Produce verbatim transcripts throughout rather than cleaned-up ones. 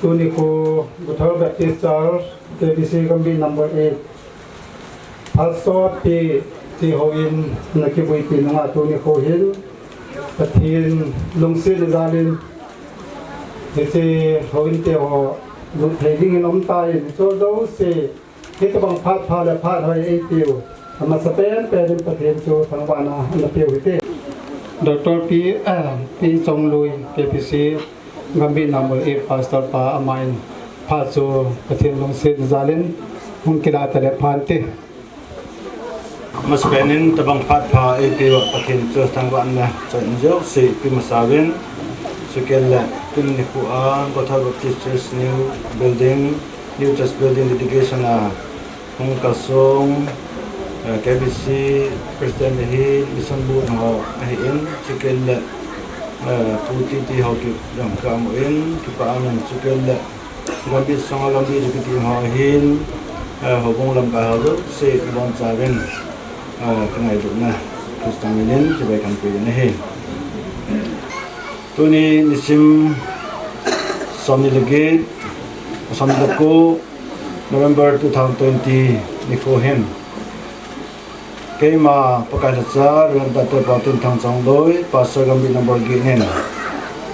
Tuni khu Guthar Baptist Church, K B C Gambih number eight, Pastor pi ti houin na kibuipi nunga tuni khu hin Pathen lungsetna jalin hiche houin te ho lut thei dingin um tai. Hiche jouse hitabang phat pha le phat hoi eipiu, amasapen penin Pathen chu thangvahna ana peu hite. Doctor Pi, eh, Pi Chonglui, K B C Gambih number eight Pastor pa, aman phat chu Pathen lungsetna jalin hung kila tale phante. Amasapen in tabang phat pha eipiu Pathen chu thangvahna choi in jouse ipi masauvin, chukit le tuni nikho a Guthar Baptist Church new building, new church building dedication a hung kalsong, eh, K B C President ahin, Mission Board ho ahin, chukit le, eh, Pu T T ho ki jong kamu in, kipa amin chukit le Gambih sunga Gambih chu kiti ho ahin, eh, houbung lamkai ho jouse nabonchauvin, eh, kangailutna Christa minin chibai kahin pe ahi. Tuni nisim somni le get, somni le ko, November two thousand twenty nikho hin, keima Pakai lhacha, Reverend Doctor Paotinthang Chonglui, Pastor Gambih number get in,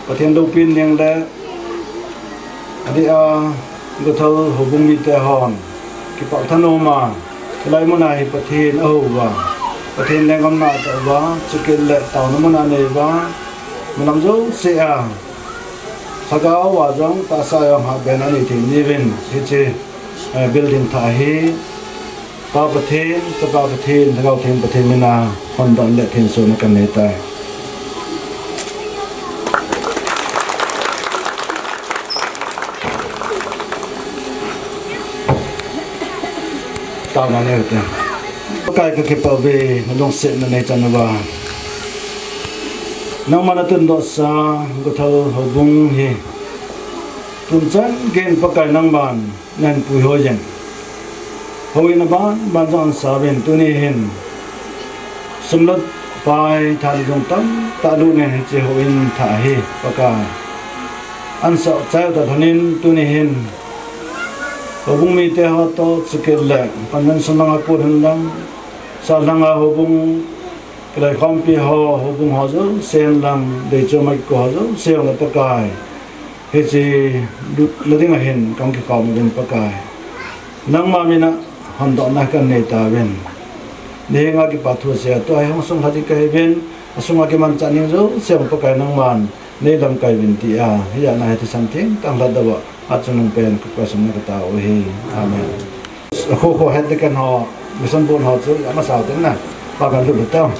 Pathen loupina ding le adeh a Guthar houbung mite hon kipah thanom a, hilai muna hi Pathen ahou uva, Pathen lenggam na atah uva, chukit le taona mun anei uva, mun lam jouse a lhagao a jong tahsa a jong hatben anei thei uvin, hiche, eh, building thah hi Pa Pathen, Chapa Pathen, Lhagao Theng Pathen mina hondohna le thensona kanei tai. Taona nei ute. Pakai kakipah uve, nalungsetna neichan uva. Nangman natundohsa Guthar houbung hi tunchan geiyin Pakai nangman nahin puihoi jeng. Houin aban ban jong ahin sauvin, tuni hin sum le pai, tha le jung tamtah lut in hiche houin thah hi Pakai ahin sah chai u talhon in, tuni hin houbung mite ho toh chukit le convention langa kon hen lang, sal langa houbung kilaikhompi ho, houbung ho jouse hen lang, deichu maiko ho jouse hen lang Pakai, hiche lutna dinga hin kahung kikhom uvin Pakai, nangma mina hondohna kanei tauvin. Nahenga kipa thu asei a tua hi hung sunglha ding kahiuvin, asunga kimanchah ding jouse Pakai nangman neilamkai uvin tia, hijeh a hi thisan thengtah lhat doh uva, achungnung pen kakoi sumna katao u ahi. Amen. Kho kho het ding ken ho, Mission Board ho chu amasa u tin na, pa kan lut lut tau.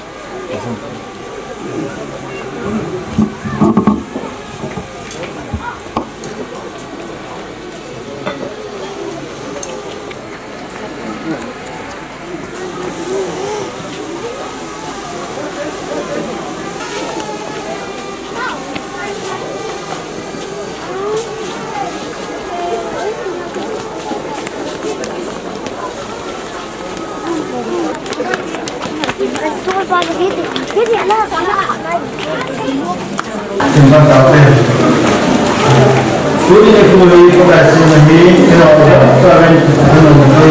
Simpan tate. Tuni nikho hi Pakai sema hi, ina oda, sa ven, ina oda.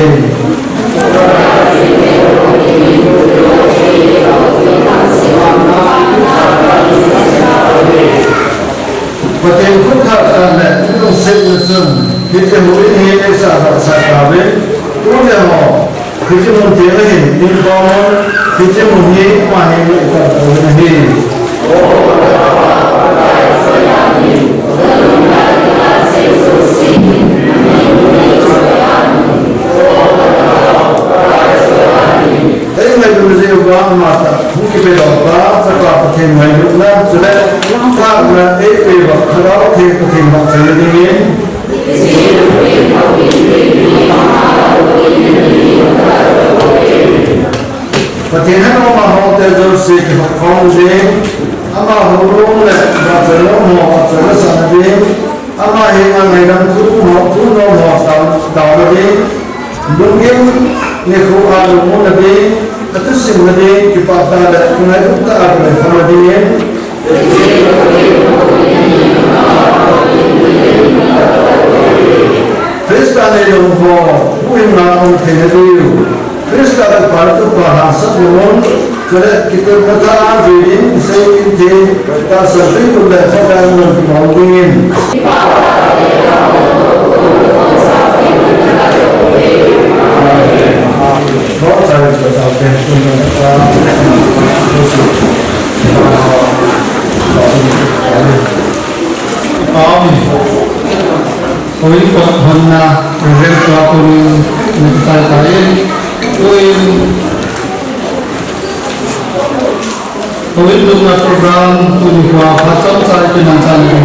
Pathen khut thah le lungsetna chun hiche houin hi eisah vetsah tauvin, u le nao, hiche mun tienga hin in pao un, hiche mun hi ama hin eipeh tauvin ahi. Eingailut jeh uva amatah hung kipedoh pa, Chapa Pathen ngailutna, chule lungkhatna eipeh uva Lhagao Theng Pathen vahchoina dingin. Pathen in ama houte jouse kihoukhom ding, ama houlou le vahchoi nom ho vahchoi nasahna ding, ama henga ngaidam thu ho, thu nom ho tao, taona ding, lunggim nikho a lungmonna ding, athusimna ding, kipah tah le kingailut tah a kingailut na dingin. Hallelujah. Krista kipathu pa hahsat lou, chule kitilna tha a vein sei in tin, tahsan tui tum le Pakai min in kipa dingin. Amen. Koin kot honna, Reverend Tua Kunin, na kichai tai. Koin, koin lungna program, tuni kua phat chomcha kiman chan ni.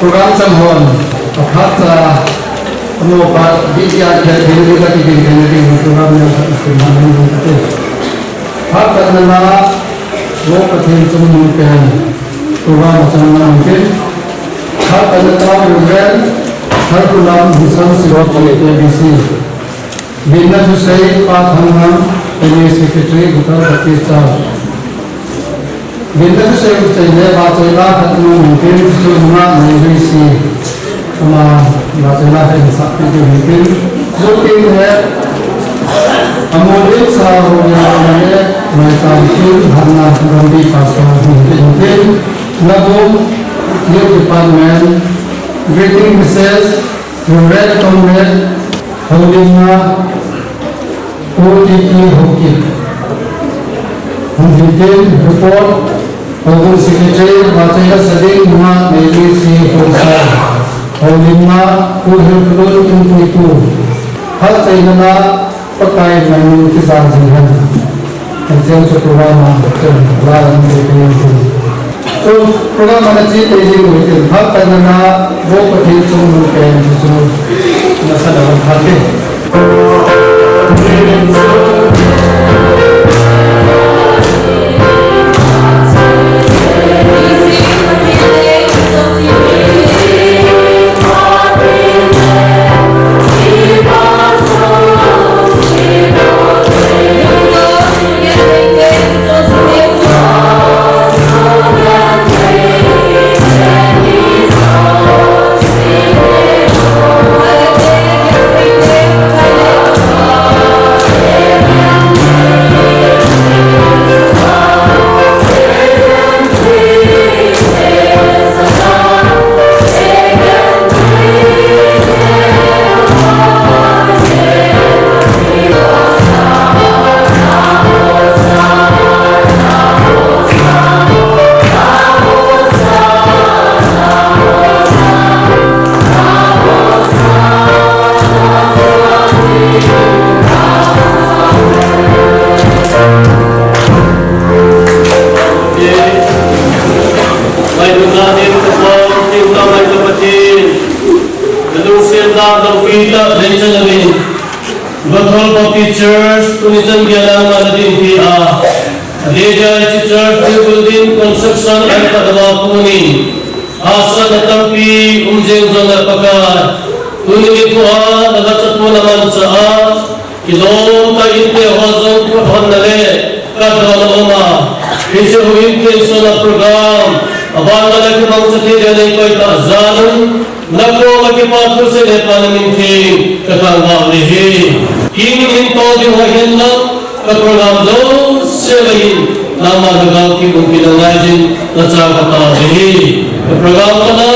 Program chang hon, aphat cha, amo pa, di di a khe, di di ka ti di khe, di program ni, kiman ni. Phat chan na, wo Pathen chungnung pen, program chang na, okay? Khat a le tau Reverend Tharkulam Mission Secretary A B C. Bina thusei Pa Thangnam M A Secretary Guitar Baptist Church. Bina thusei u chei le ba chei la khat nung min tin su nga nei lui si. Ama ba chei la khat sa pi min tin. Zu tin he. Amo le sa ho ya le mai sa tin han na ram bi pastor min tin. Nabung, Youth Department, greeting message, Reverend Comrade, Holding na, O T T Hokit. Hunghitin, report, Holding Secretary, Bataya Sadin, Nunga, Navy C, Hosa. Holding na, Kuhil Kulun, Intipu. Hat China na, Pakai nang kisa jing hen. Achen chu program a chen la lam te te tu. So program a na chi te jing u tin phat ta na na bo Pathen chungnung pen chu chu na sa da phat te. Bethel Baptist Church, tuni chan geiya nangma nadin pi a. Adeh dia hiche church building construction ahin pat uva konin, hahsatna tampi um jeng jongle Pakai, tuni nikho a nalhacha pon aman cha a, kilom tah inte ho jong kihonna le katdohna um a, hiche houin thengsohna program, aban le kimangcha thei dia neikoi tah jal un, nakoma kipa thu seile Pa na min theng kathangvah u ahi. Keimin hin to ding ho hen lang, ka program jouse a hin, nangma Lhagao Theng umpina ngai jin, nachang katao u ahi. Ka program pana,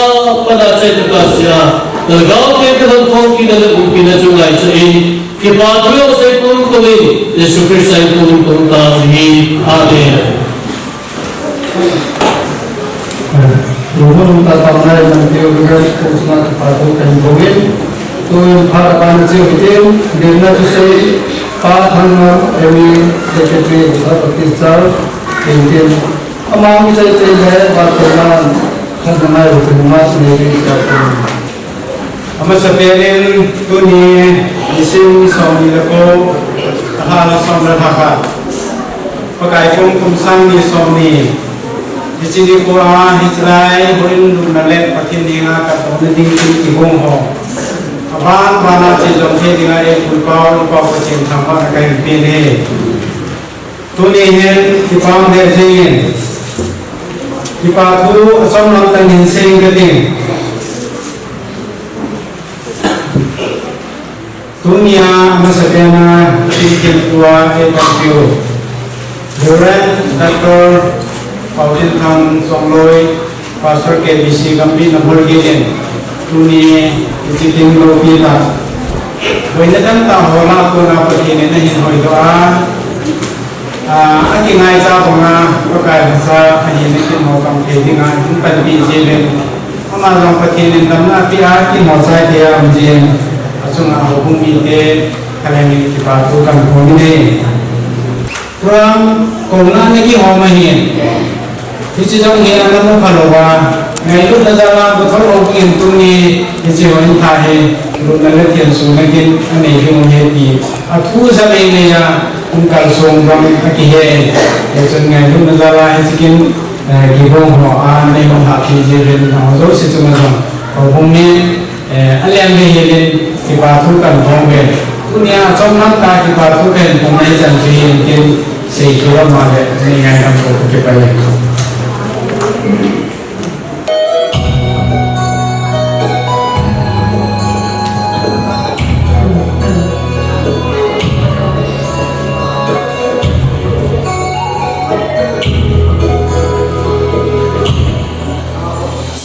pana chai tah kasei a, Lhagao Theng kalhon khom kit na le umpina chu ngaicha in, kipa thu jouse pum tumin, Jesu Christa in pum tum tau ahi. Amen. Lungmon lungtah tah a nangma tiu ringa kum sanga kipa thu kahin bol in. Tun phat abana chu hitin, bina thusei, Pa Thangnam, M A Secretary, Baptist Church, hitin. Ama mi chai chai le, ba chai nan, khat na ngai u tin ma, Mary Church. Amasapen in tuni nisim somni le ko, lha le som le lha khat. Pakai kum kum sang ni somni. Hiche nikho a, hiche lai, houin lutna le Pathen henga katdohna ding in kigong ho. Aban bana chejom thei dinga eipui pau, eipao Pathen thangvahna kahin pe e. Tuni hin kipah lheh jengin, kipa thu achom lam tah in sei inge kati. Tunia amasapen a hiche thempu a eipanpiu Reverend Doctor Paotinthang Chongloi, Pastor K B C Gambih Namhol Gate in tuni hiche thempu loupi tah, boina tamtah ho lah a kona Pathen in ahin hoidoh a, Ah, akingaicha banga Pakai lhacha ahina kin ho kam thei dinga hin panpi jiuvin. Ama jong Pathen in damna apeh a kin ho chai thei a um jin. Achunga houbung mite khalengin kipa thu kahin phong e. Program kouna ana kihom ahin. Hiche jong hi ana mu phalou a, ngailutna jal a Bothao houbung in tuni hiche houin thah hi lutna le thensona kin anei diu ahi ti athu ja lei lei a hung kalsong jong akihe. Hichun ngailutna jal a hiche kin, eh, kibang ho a nei hung lhahpi jiuvin nangho jouse chunga jong houbung min, eh, alen gei hel in kipa thu kahin phong uve. Tunia chomlam tah kipa thu kahin phong na hichan chu hin kin seithei lou ma le nei ngaidam pou kakipah e.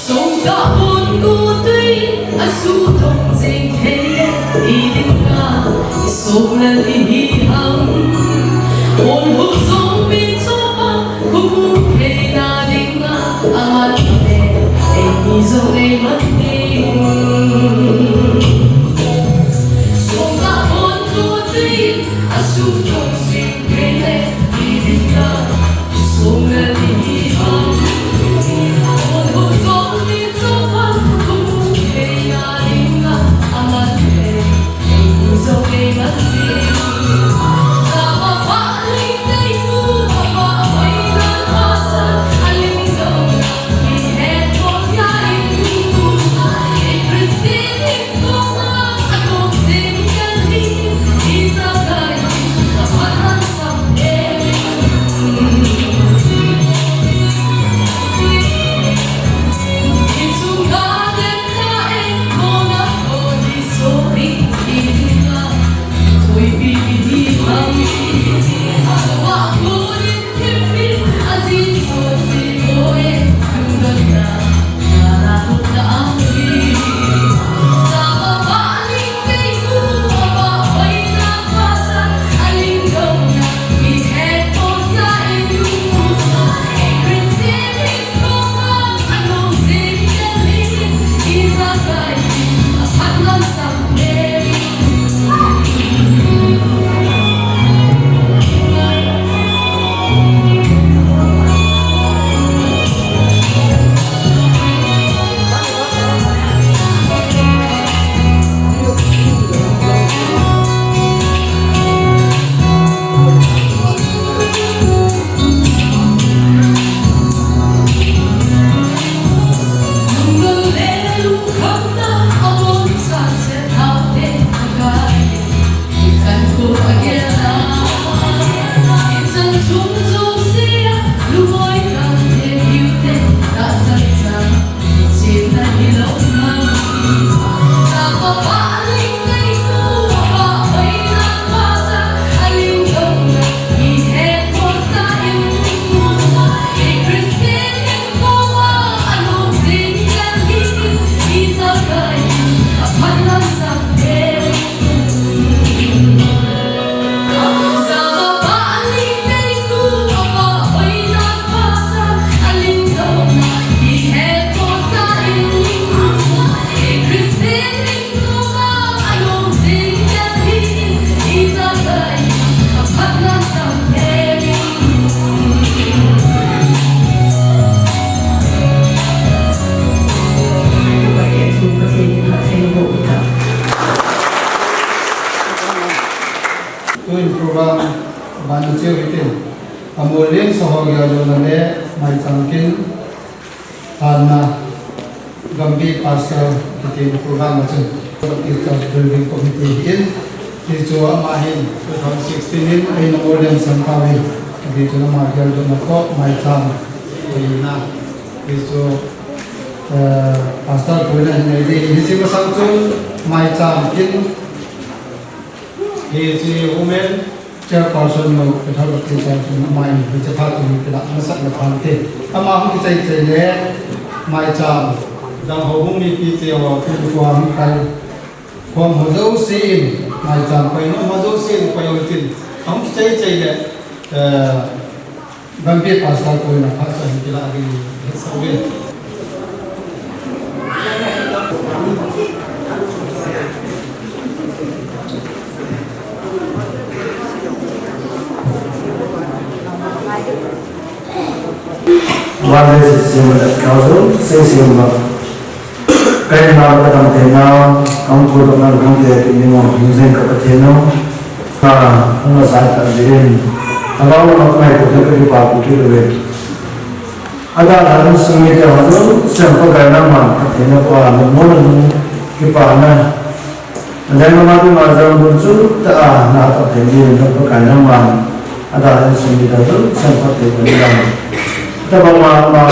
Songkah pon kotui, asuh thong jing thei le, i dinga, i song le i hi ham. Pon hu song pi chopa, khumu thei na dinga, aman le, ei ni jong ei man ding. Songkah pon kotui, asuh thong jing Tuin program ban cheu hitin, Amolin Soho Gyalona le Maicham Kin Thanna, Gambih Pastor kiti program a chun Baptist Church Building Committee hi in, hichu ama hin two thousand sixteen in eina Amolin Sangkah in, hichu ama Gyalona ko Maicham Kin na, hichu, eh, Pastor puina hin nei ding, hichu masang chun Maicham Kin Hiche women chairperson nu, Catholic chairperson nu, amai hiche phat chun kila masat na phan te. Ama hung kichai chai le, maicham dang ho hung mipi te ho, pi ko hung kai. Khom ho jouse in, maicham pai nom ho jouse in, pai ho tin. Hung kichai chai le, eh, Bampi pastor ko na pastor hin kila ding hin sa uve. One day sisi ma da kau tu, sisi ma. Kaina ka dam theina, kang ko dam na kang te ti ni mo, ni zen ka pa theina. Na, na sa ta din. Agau na mai ko ka ki pa ko ki le. Ada la sung ni te ha jo, sem pa kaina ma, ka theina pa, mo mo ki pa na. Ajai ma ma tu ma jang bun chu ta a na ta thei ni na pa kai na ma. Ada la sum ni ta chu sem pa thei ni na. Ta ba ma ma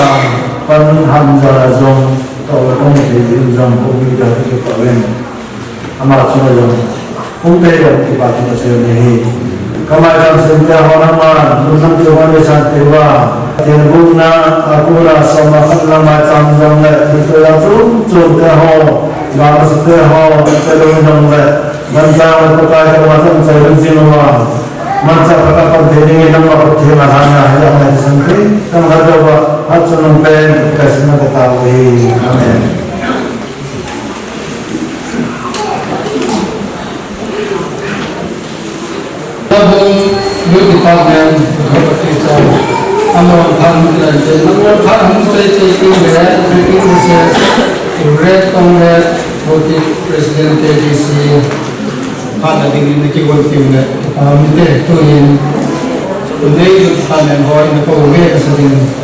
pan han ja la jong to la kong thei ni jong ko ni ta ki pa wen. Ama chu la jong. Kum te jong ki pa ki ta se ni hi. Ka ma jang sem ta ho na ma, nu sam tu ma ni san te wa. Te bu na, a ku na sa ma khat la ma jang jong le, ni to la chu chu te ho. Gama sute ho, sute ho jong le, manchah le Pakai ka ma chang chai lung jing uva. Manchah Pakai pan te ding in nangma Pathen a lhana hi a mai san thei, kan ha deuh va, hat chun nang pen, ka sin na ka tao hi. Amen. Tabung Youth Department, Bhagwati Chang, Amon Phan, Amon Phan, Hung Chai Chai King le, King Moses, Red Tong le, Bhagwati President K B C, Phan Ading in Ki Won Kim le, Pamite, Tuin, Tunei Youth Department, Hoi, Napo, Ve, Sading.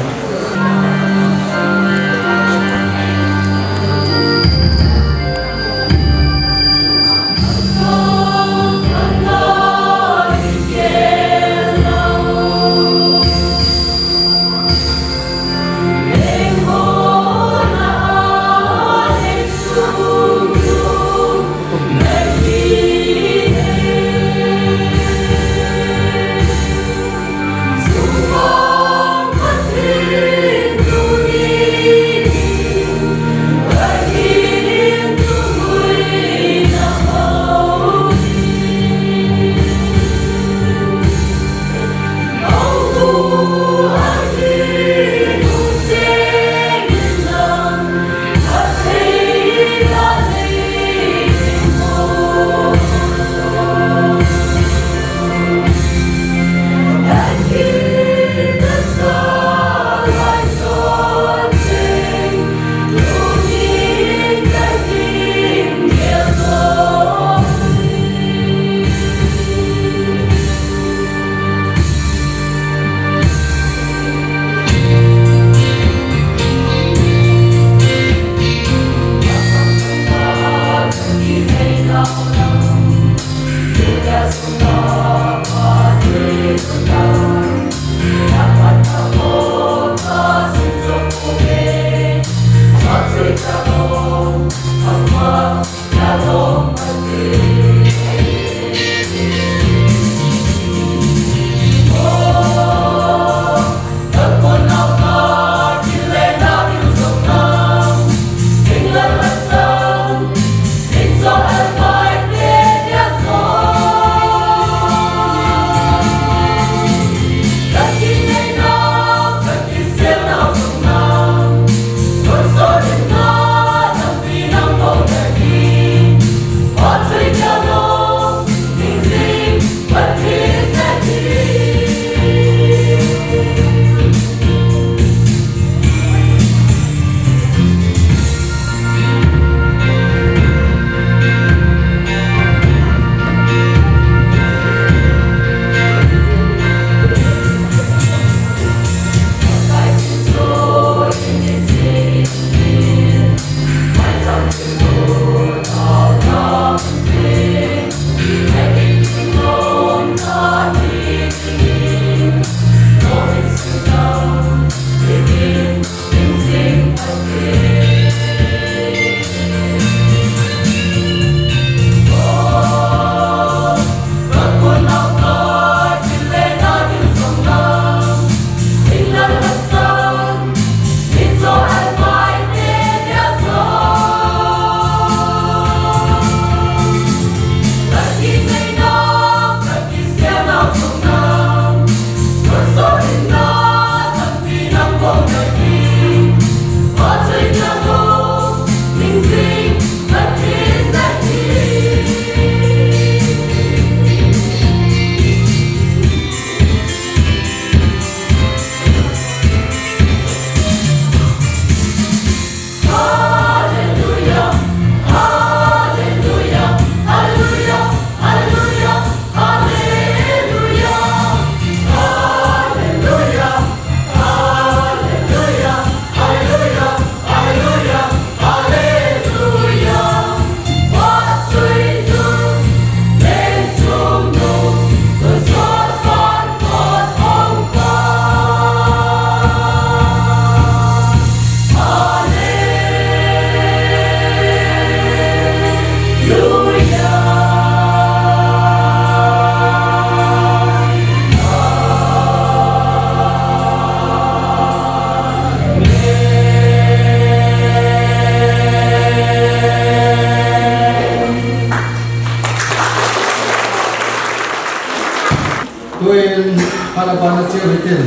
Pen, hala bana cheu hitin.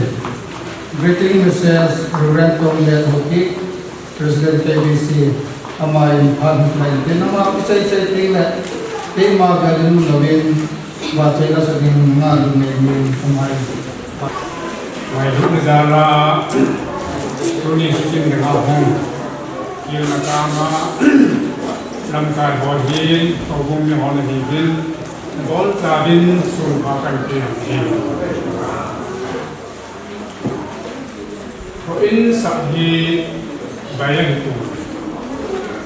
Greeting message, Reverend Tonglen Haokip, President K B C, ama in phat hung lai tin, ama kichai chai ting le, keima galin lovin, vahchoina sa ding nga ding nei min, ama in. Mai duk jala, tuni sikin na nga hung. Kiu na kama, lamkai ho hin, houbung mi ho na hin, bol chavin, sun pa kan kiu hin. Houin sah hi bai ahi tu.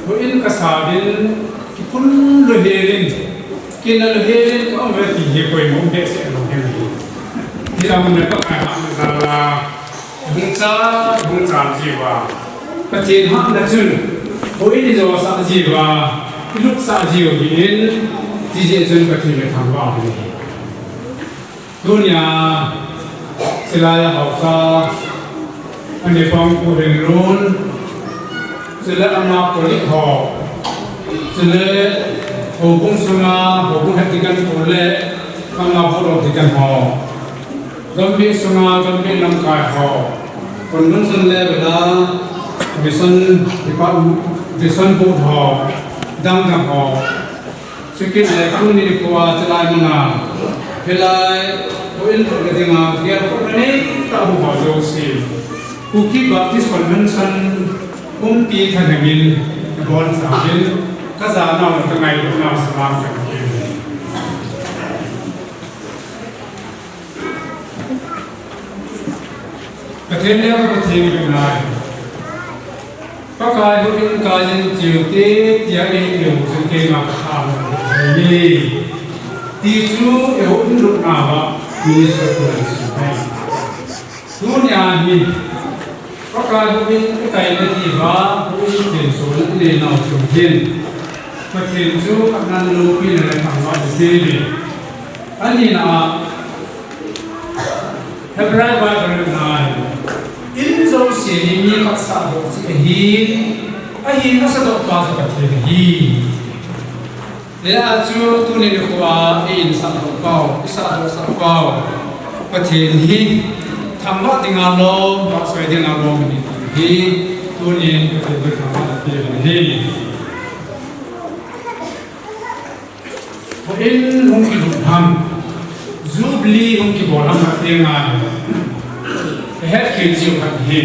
Houin kasah in kipun lou helin, kina lou helin ka um ve ti hi poimo behseh lou hel hi. Hi amun le Pakai hatna jal a, hung cha, hung cha jiu va. Pathen hatna chun, houin ijo sah jiu va, ilut sah jiu hi in, ti jeh chun Pathen le thangvah hi. Tunia, Silai a haosa, ani pang Pu Henlun, chule ama colleague ho, chule houbung sunga, houbung head deacon pu le, ama board of deacon ho, Gambih sunga, Gambih lamkai ho, convention level a, mission department, mission board ho, dang dang ho, Sikit le tuni nikho a chulai mun a, hilai, houin lut na dinga, gelkhohna neitah ho jouse, Kuki Baptist Convention, kumpi thanheng in, nabonchauvin, kajanau le kangailutnau salam kahin pe. Pathen le Pathen in ngai. Pakai houin kahin chiu te, tia eitiu chun keima kathangvah ahi. Ti chu eiho in lutna uva, minister pu Jesu Christa. Tunia hi, Pakai houin kaina diuva, houin thensona inei nau chun hin, Pathen chu anan loupina le thangvahna ahi. Anina a, Hebrai Bible in ngai, in jouse hi mi khat sahdoh cheh ahin, ahin asahdoh pa chu Pathen ahi. Hijeh a chu tuni nikho a i-in sahdoh pau, isahdoh sah pau, Pathen hi thangvah dinga lom, vahchoi dinga lom ahi ti hi, tunin Pathen hi thangvah ahi. Houin hung kilut ham, Jubilee hung kibol ham khat hi ngai. Kahet khen jiu khat hi.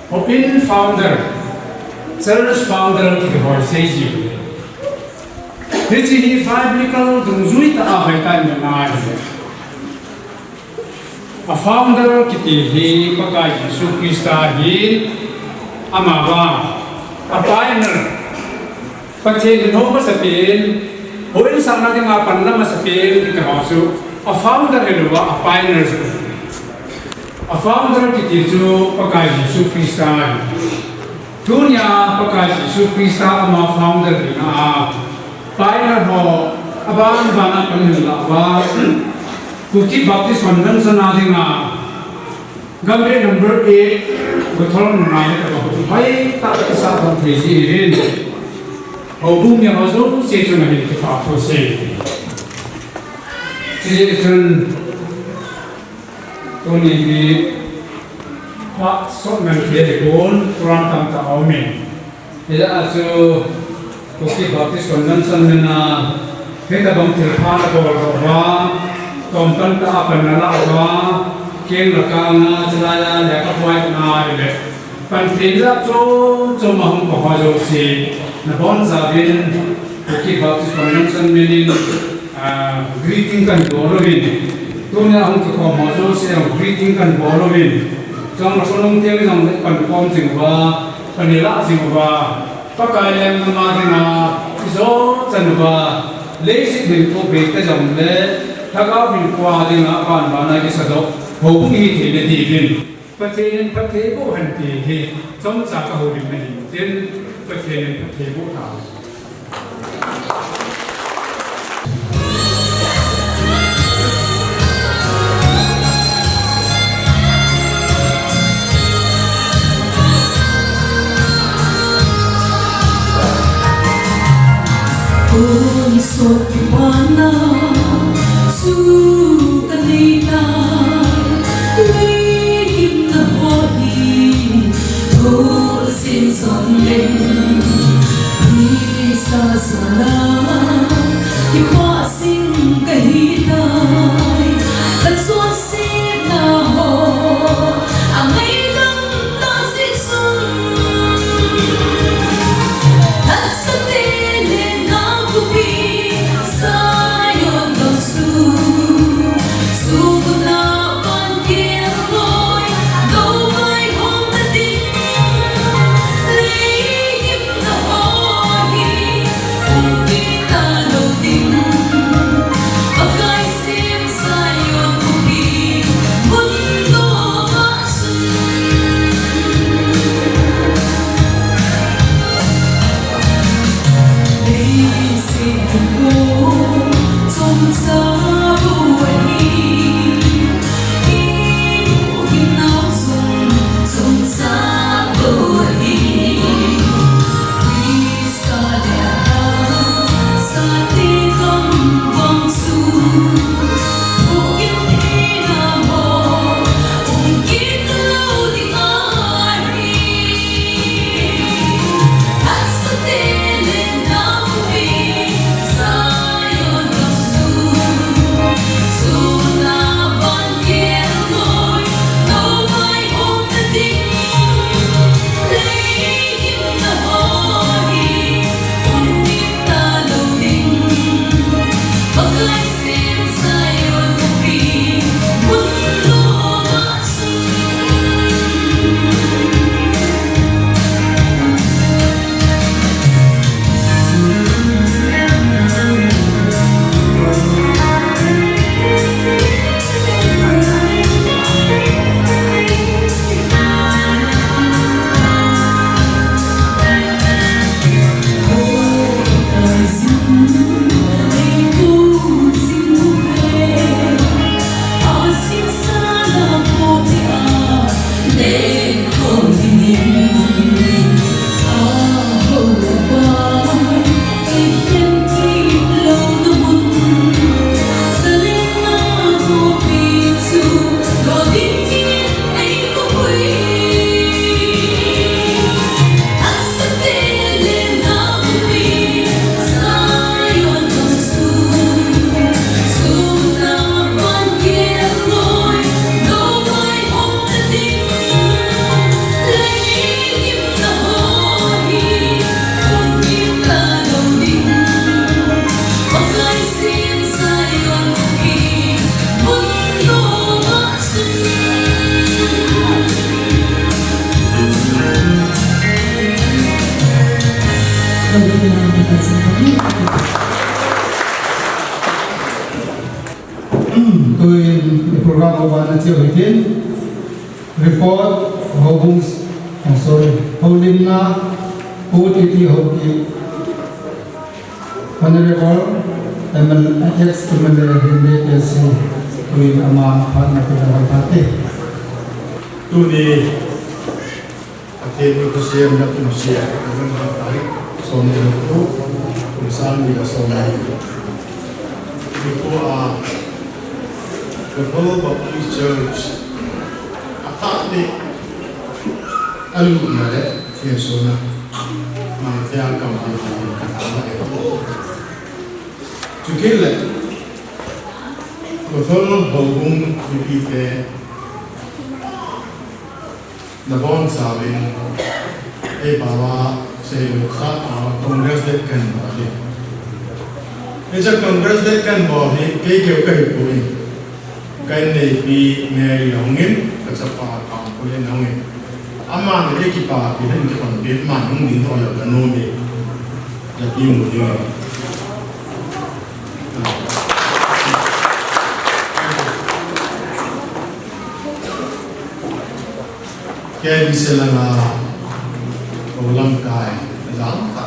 Houin founder, church founder kiti ho isei jiu. Hiche hi biblical dungjui tah a hoitah in ngai. A founder kiti hi Pakai Jesu Christa ahin, amavang, a pioneer, Pathen in hou masapen, houin sahna dinga panla masapen, kiti ho chu, a founder hilouva, a pioneer chu. A founder kiti chu Pakai Jesu Christa ahi. Tunia Pakai Jesu Christa ama founder hina a, pioneer ho, aban ban a pan hin lah uva, Kuki Baptist Convention a dinga, Gambih number eight, Gothol nunga le kaba hoitah kisah thei ji ahin. Houbung mi ho jouse chunga hin kipah thu sei. Chujeh chun, tuni hi, phat sot ngen thei ahipon, program tamtah aumin. Hijeh a chu, Kuki Baptist Convention min a, hitobang thilpha nabol uva, tompan tah a pan nalah uva, keng le kang a, chulai a, lekhabu a, na ile, panthei jat chom chom a hung pang ho jouse, nabonchauvin, Kuki Baptist Convention min in, ah, greeting kahin bol uvin. Tunia hung kikhom ho jouse, greeting kahin bol uvin. Chule khonung teng jong le pankhom jing uva, pan ilah jing uva, Pakai lenggam a dinga, ijot chan uva, leiset hinkho bei ta jongle, lhagao hinkho a dinga, aban ban a kisahdoh houbung ihi theina diuvin, Pathen in phatthei boh hen ti hi, chomcha kahoulimna ahin, tin, Pathen in phatthei boh tahen. Tuin program ho ban a cheu hitin, report, Houbung, oh, sorry, Houlimna, O T T Haokip, Honorable M L A, ex M L A, Rinbei P S C, tuin ama phatna kidang phat te. Tuni Pathen ni Christian na kum sia, November tarik som ni le ko, kum sang ni le som ni le ko. Ni ko a, Bethel Baptist Church, a thah ni, a lutna le, Jesu na, mang tia kam ni ka ta na e. Chukit le, Bethel Houbung ni pi te, Nabonchauvin, ei pao a, sei lou khat a, Congress date kan bol hi. Hiche Congress date kan bol hi, kei keu kahi poi. Ka inneipi Mary ahungin, ka chapa Kangpulin ahungin. Aman ei kipapi hin kikhonpi, aman hung ding ho jong ka nom e. Japi mu ding. K B C langa, ko lamkai, jam ta,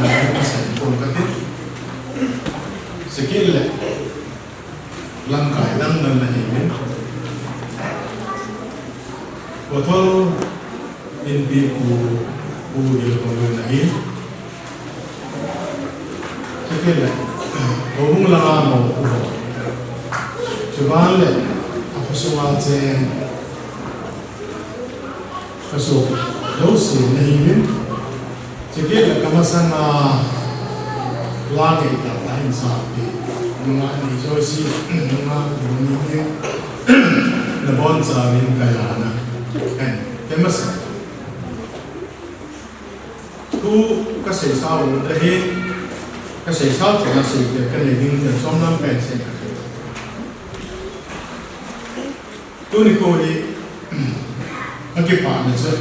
na ka sai ko ka ti. Chukit le, lamkai dang dang na hi min. Ko thol in pi ku, ku ye ko na hi. Chukit le, ko hung langa mo ku ho. Chuban le, a ko sunga chen. Ka sopi jouse na hiuvin. Chukit le ka masanga la ngei tah tah in sapi. Nunga nei jouse, nunga nei ni. Nabonchauvin ka jana. Kan, te masa. Tu ka seisa u da hi. Ka seisa u na sei te ka nei ding te som lam pen sei ka. Tuni ko hi, ka kipana chu.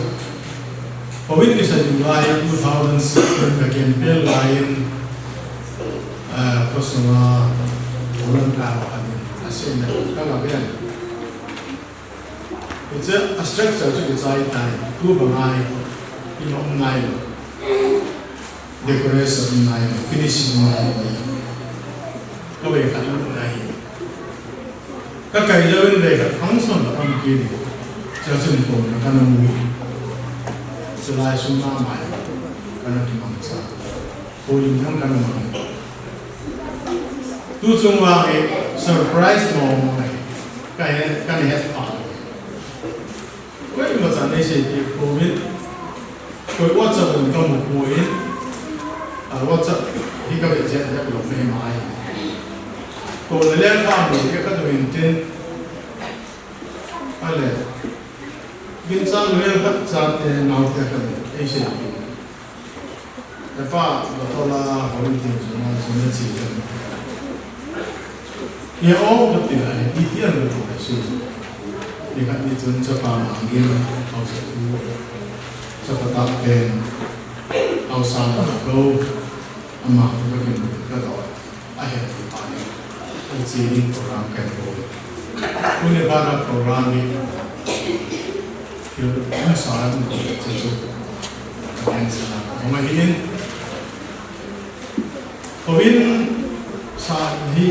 Covid kisa ding lai, two thousand sixteen ka campaign lai, eh, ko sunga, ko lamkai a din, a sei na, ka la ben. Hiche a structure chu kichai tai, tu bang ngai, i nom ngai lo. Decoration ngai lo, finishing ngai lo. Ka vei khat lo ngai. Ka kai lou in vei khat function la um kit in. Chachun ko na ka na mu. Chulai sum na mai. Ka na kimangcha. Ko lim thang ka na mang. Tu chung vang hi surprise mo mo hi. Ka he, ka ni het pa. Koima chan nei sei ti ko min. Koi WhatsApp in ka mu poi. A WhatsApp hi ka ve jet jet lo me mai. Ko le le ka mu ke ka tu in tin. Ale. Gin chang le khat cha te nau te ka ni. Ei sei ti. Epa, batola, hoi ti, zona, zona chi kan. Ye o, bati lai, i ti an bati lai su. Ni khat ni chun chapa mangin, hausa tu, chapa ta pen, hausa na ko, ama tu ka kin ka do. A het pa ni. An chi ni program kan ko. Tuni bana program ni. Thil umsa an ko chu chu. Kan sa na. Homa hin. Kovin sa hi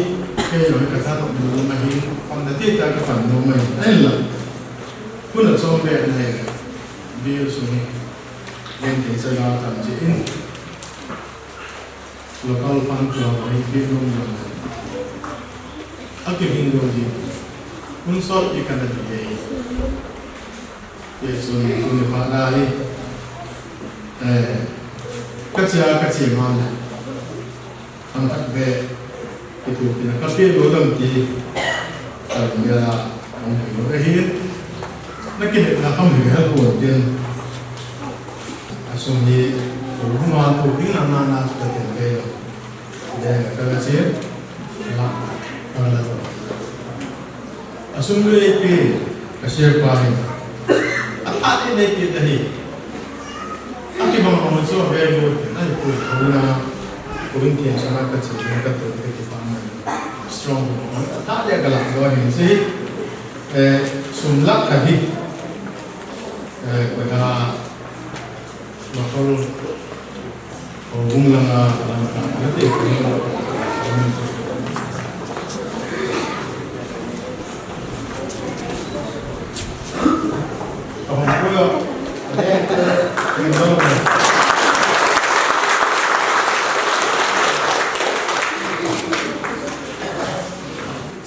ke yo ka ta no ma hin. Pan da ti ta ka pan no ma hin. Ai la. Kuna chom be na he. Bil su ni. Yen te sa la tam ji in. Local fund club hi pi nom nom. A kihing dong hi. Hun sot i kana di e. Ye sun ni kun ni pa da hi. Eh, ka chia, ka chia ma na. Ang tak be. Itu pina ka pi lo dam ti. Ka lo ya, ang pi lo ka hi. Na ki na kam hi ha ko din. A sun ni, ko ma ko din na na na ka tin be lo. Deng ka la che, la, ka la to. A sum le pe, ka share pa hi. A tha le le pe ta hi. A ki Hong chu ve bu na ku ko na ko in tian sa ka chi ka to ka ti pa na strong. Ta le ka la lo hin si. Eh, sum lak ka hi. Eh, ko na ma ko ko bung la na la na te ko.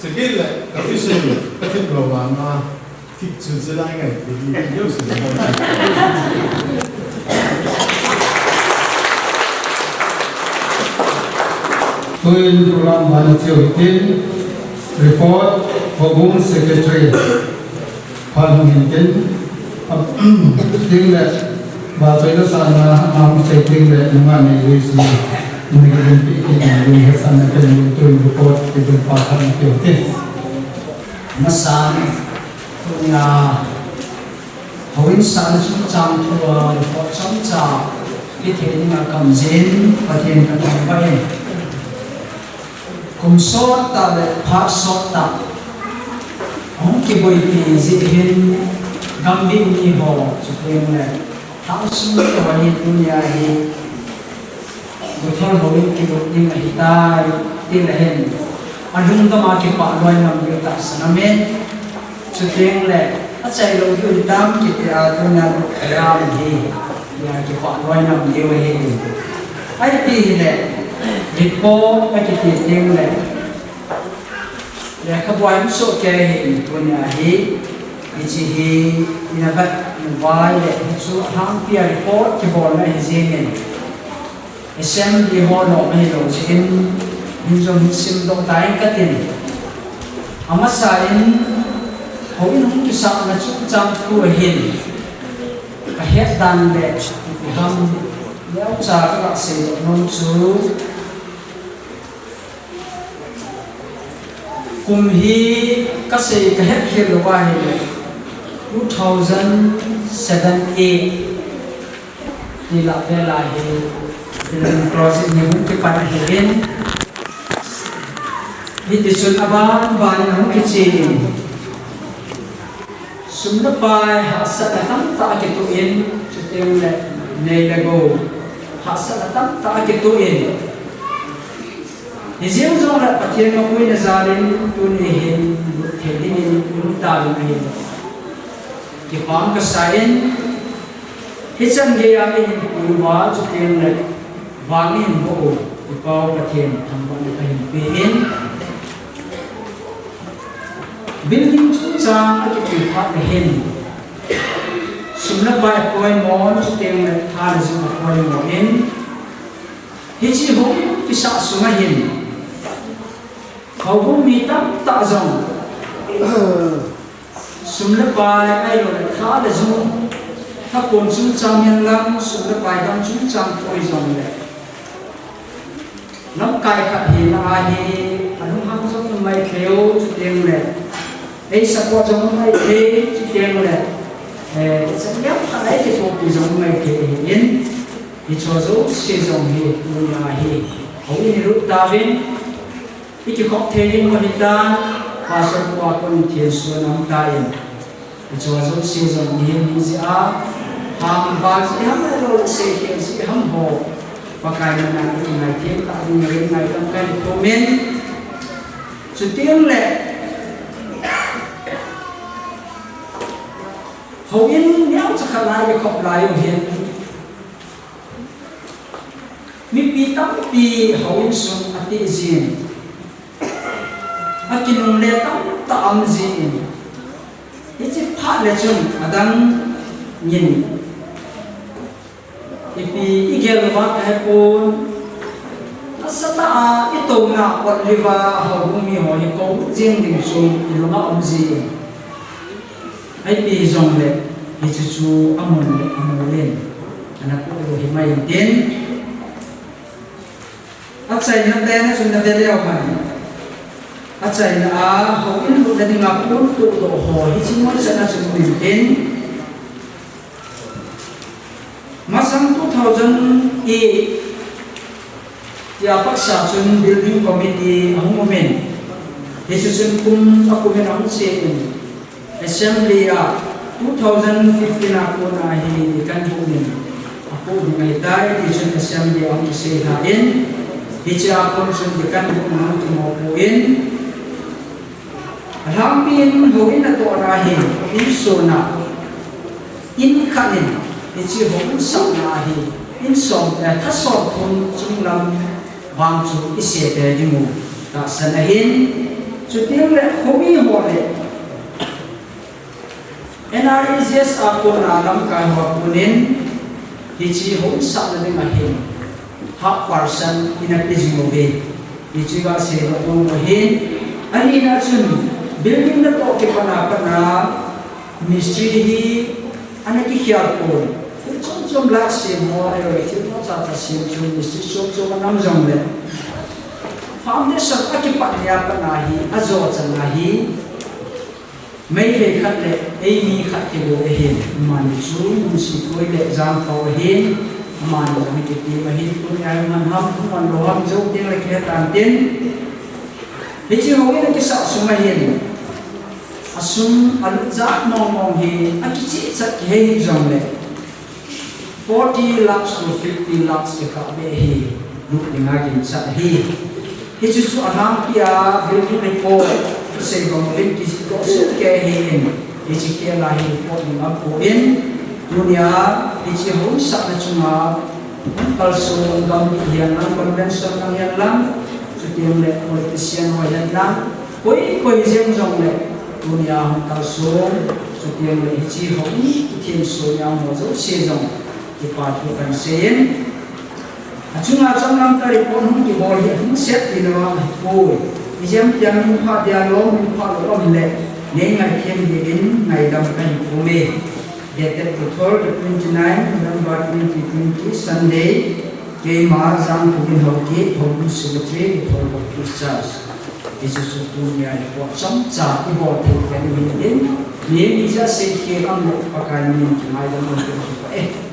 Sekil le, ka ti se le, ka ti lo wa ma, ti chu chu lai ngai, ti ti yo se. Tuin program bana chiu tin report, Houbung Secretary. Phalhung hin tin, a, ting le, ba choi na sa na, a, mi choi ting le, nunga nei le si, ni ka din pi ki ni, ni he sa na pen ni tu report, ki din pa khan ki ti. Masan, tunia, houin sa na chungchang thua, report chomcha, ki thei dinga kam jin, Pathen ka thangvah in. Kum sot tah le phat sot tah hung kiboipi jeh hin gambih mi ho chuteng le lhang sung mi ho hi tunia hi guthor houin kilut ding ahitai ti le hin alungdam a kipah loi ngam diu tahsan amen. Chuteng le, achai lou diu hitam kiti a tunia lut kaya hi, nia kipah loi ngam diu ahi. Ipi hile, report akiti teng le, lekhabu a hung sohkei ahin tunia hi, hiche hi, ina vet uvin le, hichu alhangpi a report kibolna ahi jengin. Assembly ho nom ahilou jeh in, hin jong hin simdoh tai katin. Amasan, houin hung kisahna chungchang thu ahin, ka het dan le, ipi ham, neocha ka seidoh nom chu. Kum hi ka sei ka het khel lou ahile, two thousand seven eight. Ni la vela hi, Pilgrim Project ni hung kipan ahin. Hiti chun aban ban in ahung kichen in. Sum le pai hahsatna tamtah akitoh in, chuteng le nei le gou hahsatna tamtah akitoh in. Hijeng jongle Pathen mapuina jalin tuni hin lut thei dingin um tauvin ahi. Kipah kasa in, hichan geiya eihin pui uva chuteng le vang eihin boh u, i Pau Pathen thangvahna kahin pe in. Building chungchang akiti phat le hin, sum le pai apoimo, chuteng le tha le jung apoimo in, hiche hung kisah sunga hin, houbung mi tamtah jong, sum le pai ahilou le tha le jung, thapon chungchang hen lang, sum le pai dang chungchang thu ahi jongle, lamkai khat hina ahi, alunghang jong um maithei u, chuteng le ei support jong um maithei, chuteng le, eh, chang lem khat ei kithopi jong um maithei ahin, hiche jouse jong hi, tunia hi, houin ilut tauvin, ikikhop thei ding u ahitan, Pastor pu a kon thensona um tan. Hiche jouse jong mihem hijeh a, ham val jeh ham, lou seikhel jeh ham ho, Pakai min a i ngaithem tah ding in ngaidam kahin thum in. Chuteng le, houin neocha khat lai ikhop lai u hin, mipi tampi houin sung ateh jin, akinungle tamtah aum jin, hiche phat le chun adang in ipi igel uva kahepon, nasatah a itouna ot liva houbung mi ho hi kou jeng ding chu ilunga um jin. Ipi hijongle, hiche chu amun le amol in ana poh u himai intin. Achaina pen a chun nave leu hen, achaina a houin lutna dinga pon pohdoh ho hiche moisana chun um intin. Masang two thousand eight tia pat sa chun building committee ahung um in, hichu chun kum a kum in ahung che in, assembly a two thousand fifteen a kona hi deacon book in apoh ding ahitai ti chun assembly a ahung kisei lha in, hichea kon chun deacon book in ahung kimopoh in, alhangpi in houin natohna hin, insung a, in khat in, hiche houin sahna hi, in som, eh, kha somthum chunglam vang chu isei te ding u tahsan ahin, chuteng le khomi ho le N R E G S a kona lamkai ho a konin, hiche houin sahna ding ahin, half percent ina pe jing uve. Hiche kasei nom u ahin, anina chun building natoh kipat a pat a mistri hi ana kikhel pon. Thil chom chom la sem ho, ahilou le thil mo cha cha sem chu mistri chom chom ana um jongle, foundation akipat nia pat a hi, ajo chan a hi, Meitei khat le eimi khat kibol ahin, amani chu Nunsipui le Jangkhou ahin, amani jong hi kiti ahin, tunia hi man ham, man lou ham, jou teng le kihe tan tin. Hiche houin akisah sum ahin, asum alut jat mong mong hi, akicheh chat kihe hih jongle, forty lakhs to fifty lakhs kikah beh hi lut dinga ginchat ahi. Hichu chu alhangpi a building report kisei bang uvin kijih toh soh kei ahin, hiche khel a hi report ding apoh in, tunia hiche houin sahna chunga hung kalson gamgi hihen lang, convention lang hihen lang, chuteng le politician ho hihen lang, koi koi jeng jongle, tunia hung kalson, chuteng le hiche houin kithensol nia ho jouse jong kipathu kahin sei in, achunga changlam tah report hung kibol hi ahung set ti lou ahipoi. Ijemtia min pha dia lou, min pha lou um le, nei ngaidam diuvin ngaidam kahin pum e. Dated Puthol, the twenty-nine November twenty twenty, Sunday, keima Jangkhouin Haokip, Houbung Secretary, Puthol Baptist Church. Hiche chu tunia report chomcha ibol thei kei u ahin, mi, mi ja sei kei am le Pakai min kingaidam un tin kipa e.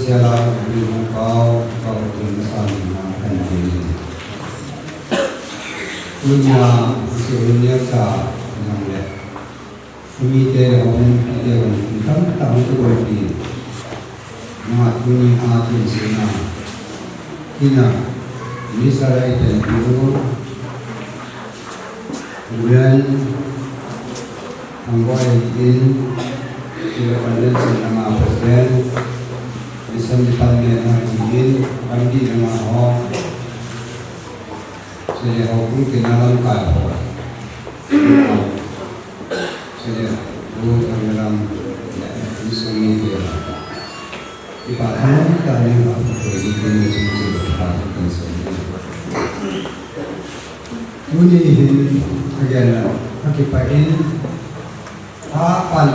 Jala, Umi Hung Pau, Pau Tun Masa Ni Na Kan Ni. Tunia, Isi Umi Nia Sa Nang Le. Umi te le Hong Pi te Hong Pi tam tam tu boi pi. Ma tuni a tin si na. Ina, Umi Sa Lai Ten Pi Ru. Ren, Anggoi in, Sila Convention lama President, Mission Department lama in, Bandi lama ho, Sila ho, Kung Kina lam kai ho. Sila, Ru Tangaram, Mission Media. Ipa thamtah in, ipa thamtah in, ipa thamtah in. Tuni hin, again, akipah in, apan,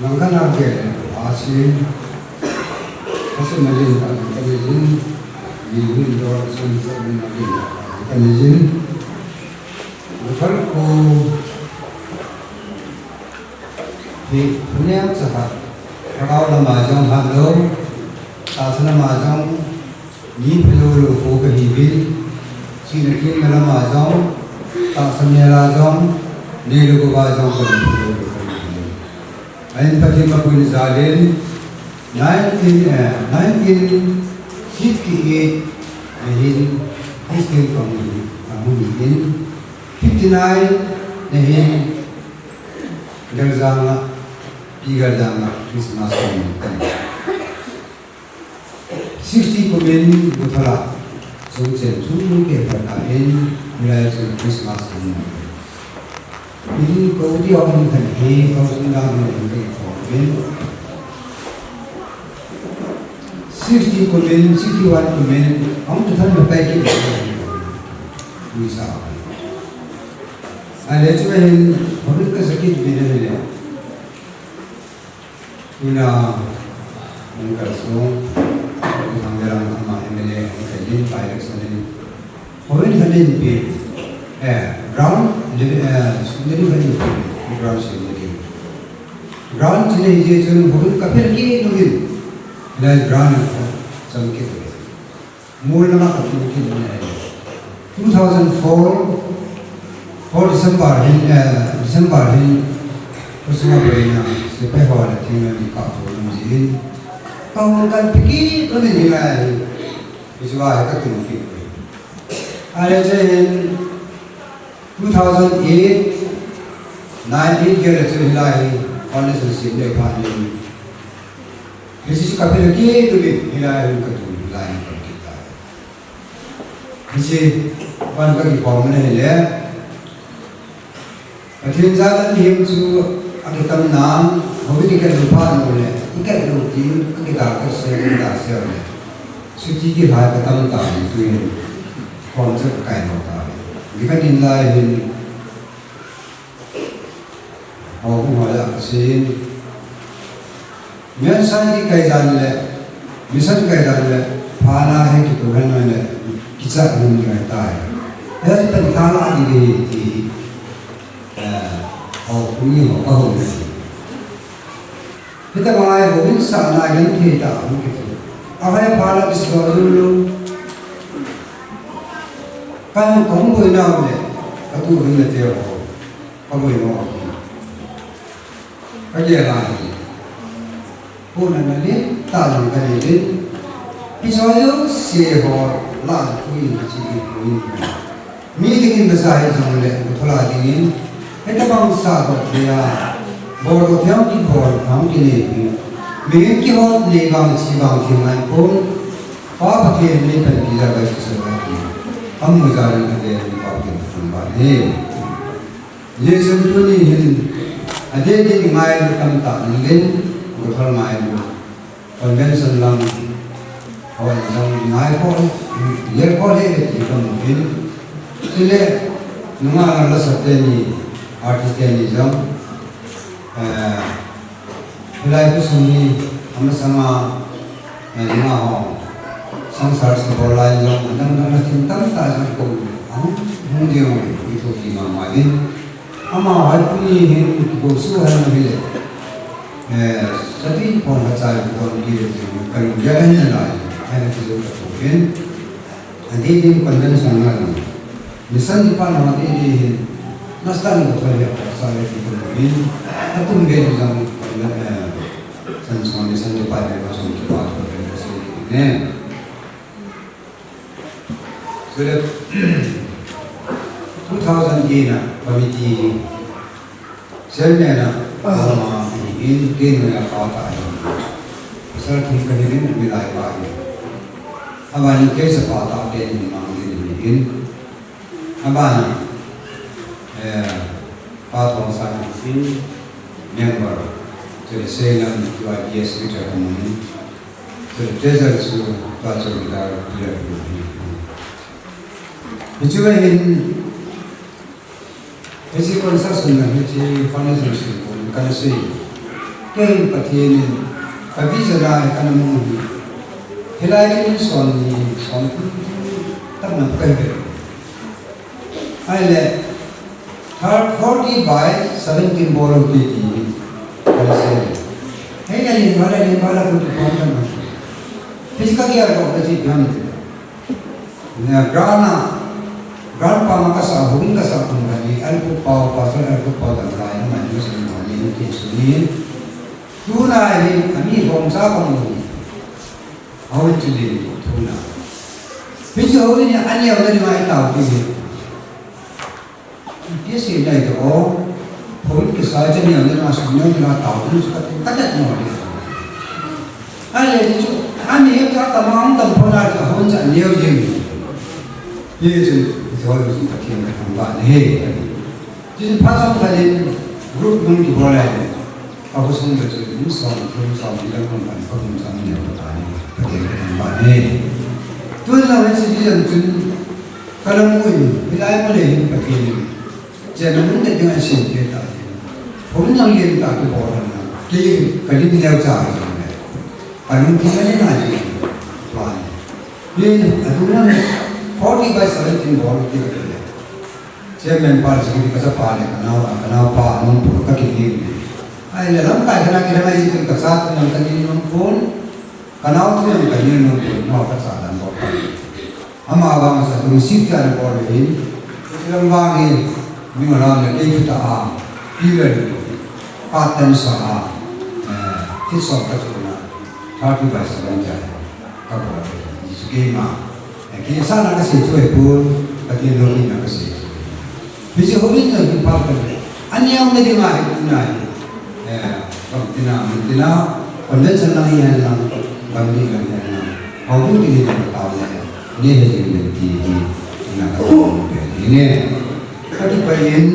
langkhat again, asin, asin malin, langkhat malin, ni hin do, asin, asin malin, langkhat malin. Buthal ko, Hi, huniam chaha, thagau lama jong hat lou, tahsa lama jong, ni phalou lou ko kahi uvin, chihna kimna lama jong, tahsa mela jong, neilou gova jong kani phalou lou ko kahi uvin. Ahin Pathen mapuina jal in, nineteen, eh, nineteen fifty-eight, ahin, Christian Community, Community in, fifty-nine, ahin, Galjanga, Pi Galjanga, Christmas home. Sixty kumin Buthal a, chungchang chungchang ke phat a in, hilai chu Christmas home. In ko di home kan hi, ko sung da home kan ko in. Sixty kumin, sixty-one kumin, home tu than ba pai ki. Ni sa. Ahile chu hin, home ka sakit bina hile. Tuna, hung kalsong, hung thang jalang ama M L A, hung kalin, by election in. Hung kalin pi, eh, ground, eh, sundari kalin pi, ground sundari. Ground chine je chun hung kapel ki nuvin, lai ground ko, cham ki nuvin. Mul lama ka tum kit na. Two thousand four, four December hin, eh, December hin, kusuma boina, sepai ho le thing le mi ka tum ji hin. Ka hung kan piki, ka ni ni lai. Ijwa ka tum kit. Ale je hin, two thousand eight, nine, eight ke le chu hilai, foundation sim le pha ni. Hiche chu kapel kit uvin, hilai hung katum, hilai hung katum kit tai. Hiche, pan kakikhom na hile. Pathen jal a mihem chu akitam nan, houin ikitlou phat uleh, ikitlou tin, akidal kasei, akidal sei uleh. Chuti kihai katam tan, tuin. Khom chu kakai lou tai. Nikhat in lai hin, Hou hung hoi a kasin. Mission kai dan le, mission kai dan le, pha na he kitu hen le, kicha nun kai tai. He si pen tha la di di ti. Eh, hou hung ni hou ka hou ni. Hita ngai houin sa na gen thei ta hung kitu. A hai pha la kis ko lu lu. Kan kong boi na le, katu hin le te ho. Ka boi mo. Ka gel a hi. Puna na le, ta jong ka le le. Hiche jouse ho la tu in chi in pu in. Mi dingin na sa hi jong le, Buthal a dingin. Hitabang sa ko tia. Bol ko tia ki bol, ham ki ne pi. Mi ki ho ne bang chi bang ki man pun. Pa Pathen ne pan pi ja ba chi sa ba ki. Amu ja ni ka de pa ki tum ba ne. Jesu tuni hin, adeh deh ngailu tamtah nangin, Buthal ngailu, convention lang, hoi lang ngai ko, ye ko le le ti ko nangin. Chule, nunga lang la sa teni, artist teni jong, eh, Hilai khosung hi, amasanga, eh, nunga ho, sangsar sabol lai jong, adang dang na thil tamtah jong ko, ahung, hung jeng, i thu ki mama in. Amaho hi tuni hin, kiko su han na hile. Eh, sati phong ka chai phong ki le kan ya na la, ai na ki ka to in. Adi din convention na la. Mission di pa na di di. Nastan ko to ya pa sa le ki ko in. Atum be jang, eh, san son mission di pa de ko son ki pa ko de si ne. So that two thousand eight na committee chairman na, ah, Roma in kin na pa ta in. Pasal thum ka ni in mi lai pa in. Aban in case pa ta pe ni mang ni ni in. Aban, eh, pa thong sa ni sin member. So the same na tu a yes mi ta ka mo ni. So the treasurer su pa chowkidar clear ni. Hichu hin, hichu construction na hichu foundation sin ko kana sei. Ken Pathen in ka vision a kana mu. Hilai kin son ni son tam na ka he. Ai le, third forty by seventeen bol ki ti. Kana sei. Hei na ni mala ni mala ko tu kon na. Hichu ka kia ko ka ti kan. Na grana, grandpa ma kasa, hung kasa kung kani, alpu pau, pasal alpu pau dan lai, na mani sa mani, na ti suni. Tuna hi, ami hong sa kung. Hau chili, tuna. Hichu hau ni, ani hau ni mai tau ki. Pi si lai to o, phone kisa che ni ang na su ni na tau ni su ka tin ka tet mo ni. A le ti chu, a ni ka ta ma ang tam phone a ka hon cha ni o jing. Ye chu, to lu su ka tin ka tam ba ni. Ti chu pa chang ka ni group nung ki bo lai. Ka ko sung le chu, ni som, thum som, ni lang kon kan ka hon cha ni o ta ni. Ka tin ka tam ba ni. Tu na le si ti jang chun, Ka lam u in, hilai mu le hin Pathen in, chenna mun te ding a sin te ta hin. Hon nang len ta tu bol na, ke ka lim neo cha jong le. Ka lung ki ka len a jing, tuan. Yin, a tu na forty by seventeen bol ki ka le. Chairman pa jing ka cha pa le, ka nao, ka nao pa, nung pu ka ki lim. Ai le lam kai ka na ki na mai jing ka cha tu nang ka ni nung pun. Ka nao thu jong ka ni nung pun, nao ka cha dan bol. Ama vang sa kum sik cha bol hin, lam vang hin, mi ma lam le kei thu ta a, pi le, ka tan sa a, eh, thi som ka chu na, thirty by seven cha, ka bol hin, ji su kei ma, eh, kei sa na ka sei thu e pun, ka tin lo ni na ka sei thu. Hiche houin jong hi pha pha le. Aneo na dinga hi tuna hi. Eh, gam tina, mun tina, convention lang hi hen lang, gam ni lang hi hen lang. Hou bu ti hi lang tao le. Ni he jing le ti hi. Na ka tao le ni ne. Ka ti pa in,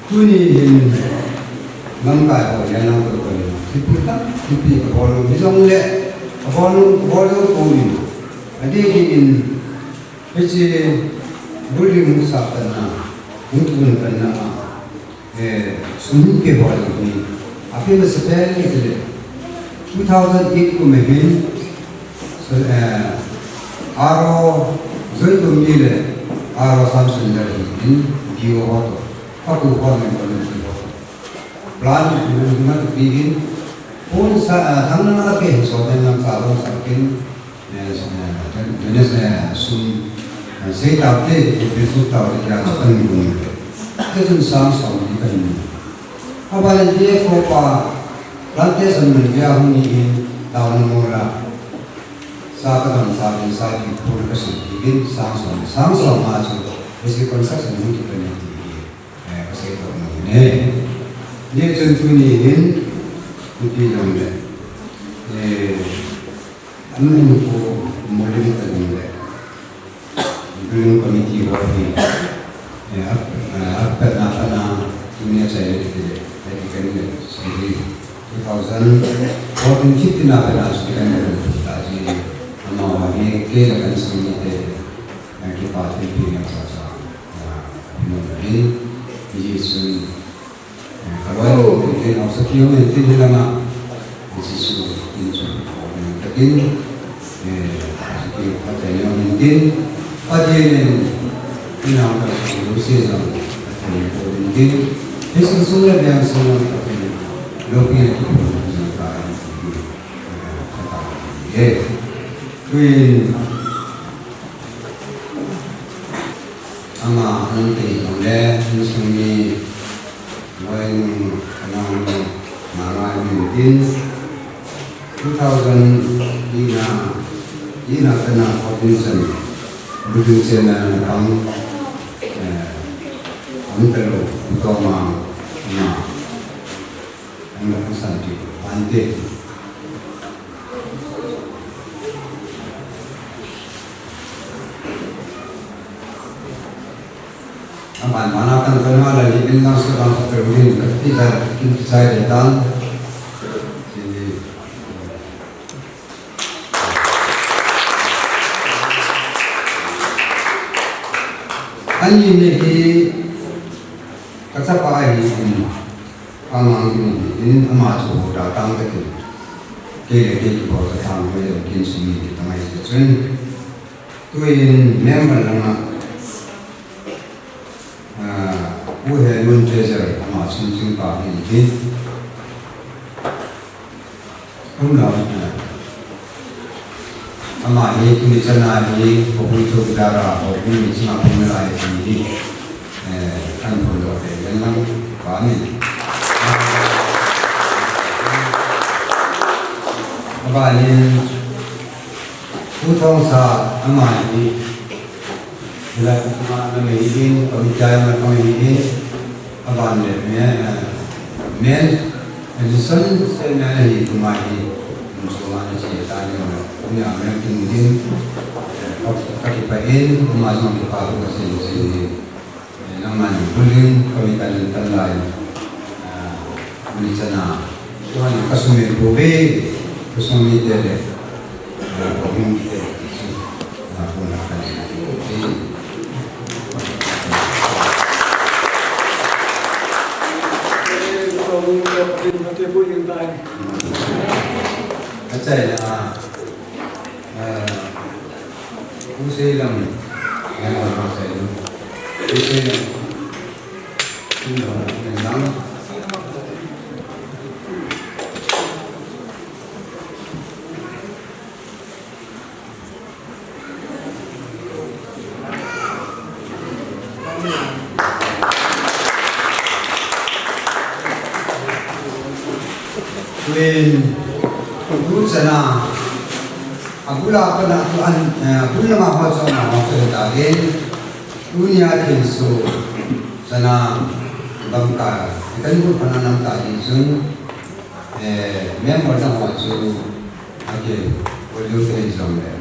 tuni hin, lamkai ho hi lang ko ko ni. Ti pu ta, ti pi ka bol lu, hi jong le. Ka bol lu, ka bol lu ko ni. Adi di in, Hiche building hung sah pan na, hung tun pan na a, eh, sum hung pe ho jong hi. Api masapen ni kile. Two thousand eight kum a hin, so, eh, R O Joy Tumbi le R O Samson le hin, D O ho to. Paku ho le ko le ho to. Plan ni ma to pi hin. Pun sa, eh, thang na na pe hin so pen lam sa long sa kin. Eh, eh, eh, sum, eh, sei tau te, te, te su tau te, kya chu kan ni kun. Te chun sang som ni kan ni. A volunteer for pa, plantation mun kya hung ni in, tau na mo la. Sa ka dam sa bin sa ki pun ka su ki bin, sang som, sang som ma chu, basic construction hung ki kan ni. Eh, ka sei tau na ni. Ni chun tuni hin, ni pi jong le. Eh, An in ko molim ka ding le. Building committee ho hi. Eh, ap, eh, ap na pa na, tuni a chai le ti le. Ai ti kan le. Sorry. Two thousand fourteen fifteen na pa na, so kan le. Ta ji. Ama wa ni ke la kan sing ni te. Eh, ki pa te pi na cha cha. Eh, pi no ni. Ji sun. Ka loi, tin, tin, hausa kiu, tin, tin, hilanga. Jesu, tin, chu, takin, eh, Jesu kiu, Pathen, tin, Pathen, tin, hausa kiu, si, jang, Pathen, tin, tin. Jesu sung le biang sung le Pathen. Lopi na ki pun na ka. Tuin ama anung te nong le, nung sung ni, wai nung, kanang nung, ma ngai nung tin, two thousand ina, ina kana fourteen chan, building chairman na pang, eh, ang talo, utama, ama, ang na kung santi, ante. Aban, mana kan kan ma la ni bin lang sa bang sa peru ni kan ti sa, kin ti sa de tan. Sini. Ani ne hi kachapa hi in, pamang in, in ama chu da tang ka ti. Ke le ke ki ba ka tang me le kin sini ki tangai se chun. Tuin member langa, ah, Pu Helun Treasurer ama chun chun pa hi hi. Kum la, ah, ama hi tuni chana hi, ko kum chu dara, ko kum ni chunga kum la hi hi. Eh, kan kum lo te, yan lang, pa ni. Aba ni, Pu Thongsa ama hi, hila ama na mei hin, committee ama kong hi hin, aban le me, eh, men, eh, listen se me na hi kuma hi, mun so ma na chi ta ni ma, kunya me kin hin, eh, ka, ka ki pa in, kuma jong ki pa ko ka si si. Eh, nangman bulin kami kan tan lai. Ah, ni chana. Tuan ka sumil ko be, ko sumil te le. Ah, ko hung te. Ah, ko na kan. Achai na. Ah, Pu Seilam, eh, Pu Seilam. Pu Seilam. Pu Seilam. Tuin, tu chana, abula pana tu an, eh, abula ma ho chana ho chana ta in, tunia thinsu chana bangka, ikan bu pana nam ta in chun, eh, member na ho chu, ake, ko ju te jong le.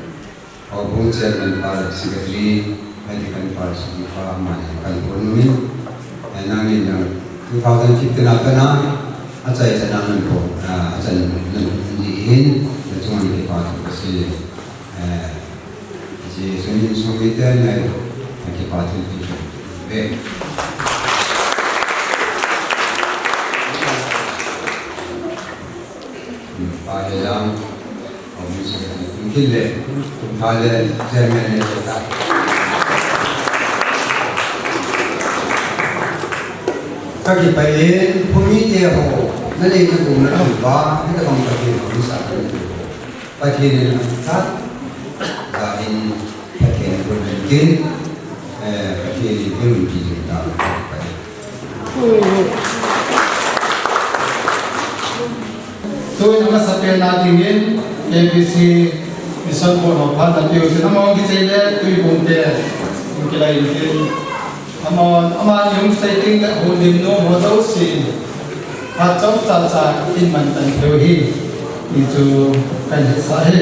Houbung Chairman pa le Secretary, Medical pa le Secretary pa, ama le kan pon min. Eh, nangni nang two thousand fifteen a kana, achai chan nang po, ah, achan nang di hin, na chunga ni pa tu kasi. Eh, si sunin sumi te na, na ki pa tu tu. Eh. Pa le jang. Kin le, kum tha le, chairman le, ta. Ka kipa in, phumi te ho, na le na kum na kum ba, ni ta bang Pathen ho, ni sa ka ni. Pathen in a ta, ta in, Pathen in kum kin, eh, Pathen in kum kin ta, Pathen. Tuin amasapen a dingin K B C Mission Board ho phat na piu tin among kichai le tui bung te kilai in tin among ama ni hung kichai ting le hung lim nu ho jouse phat chom cha cha in man tan theu hi ti chu kan he sa hi.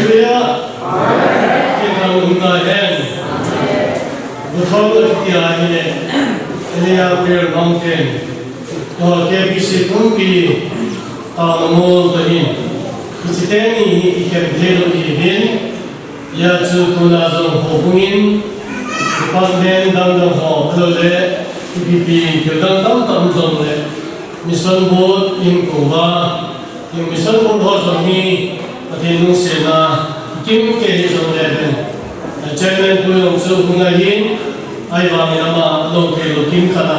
Hallelujah. Amen. Kin hal um ta hen. Amen. Buthong la kitia hi le. Elia Prayer Mountain. Tua K B C pumpi. Taona mol ta hin. Hiche teni hi kikhen thei lou hi hin. Hijeh chun tuna jong houbung in. Department dang dang ho. Ahilou le. Ipi pi thil dang dang tam jong le. Mission Board in kouva. Mission Board ho jong hi Pathen lungsetna kim kei hi jong le ven. Chairman pu jong chu hung ahin, ahivangin ama lou thei lou kim khat a.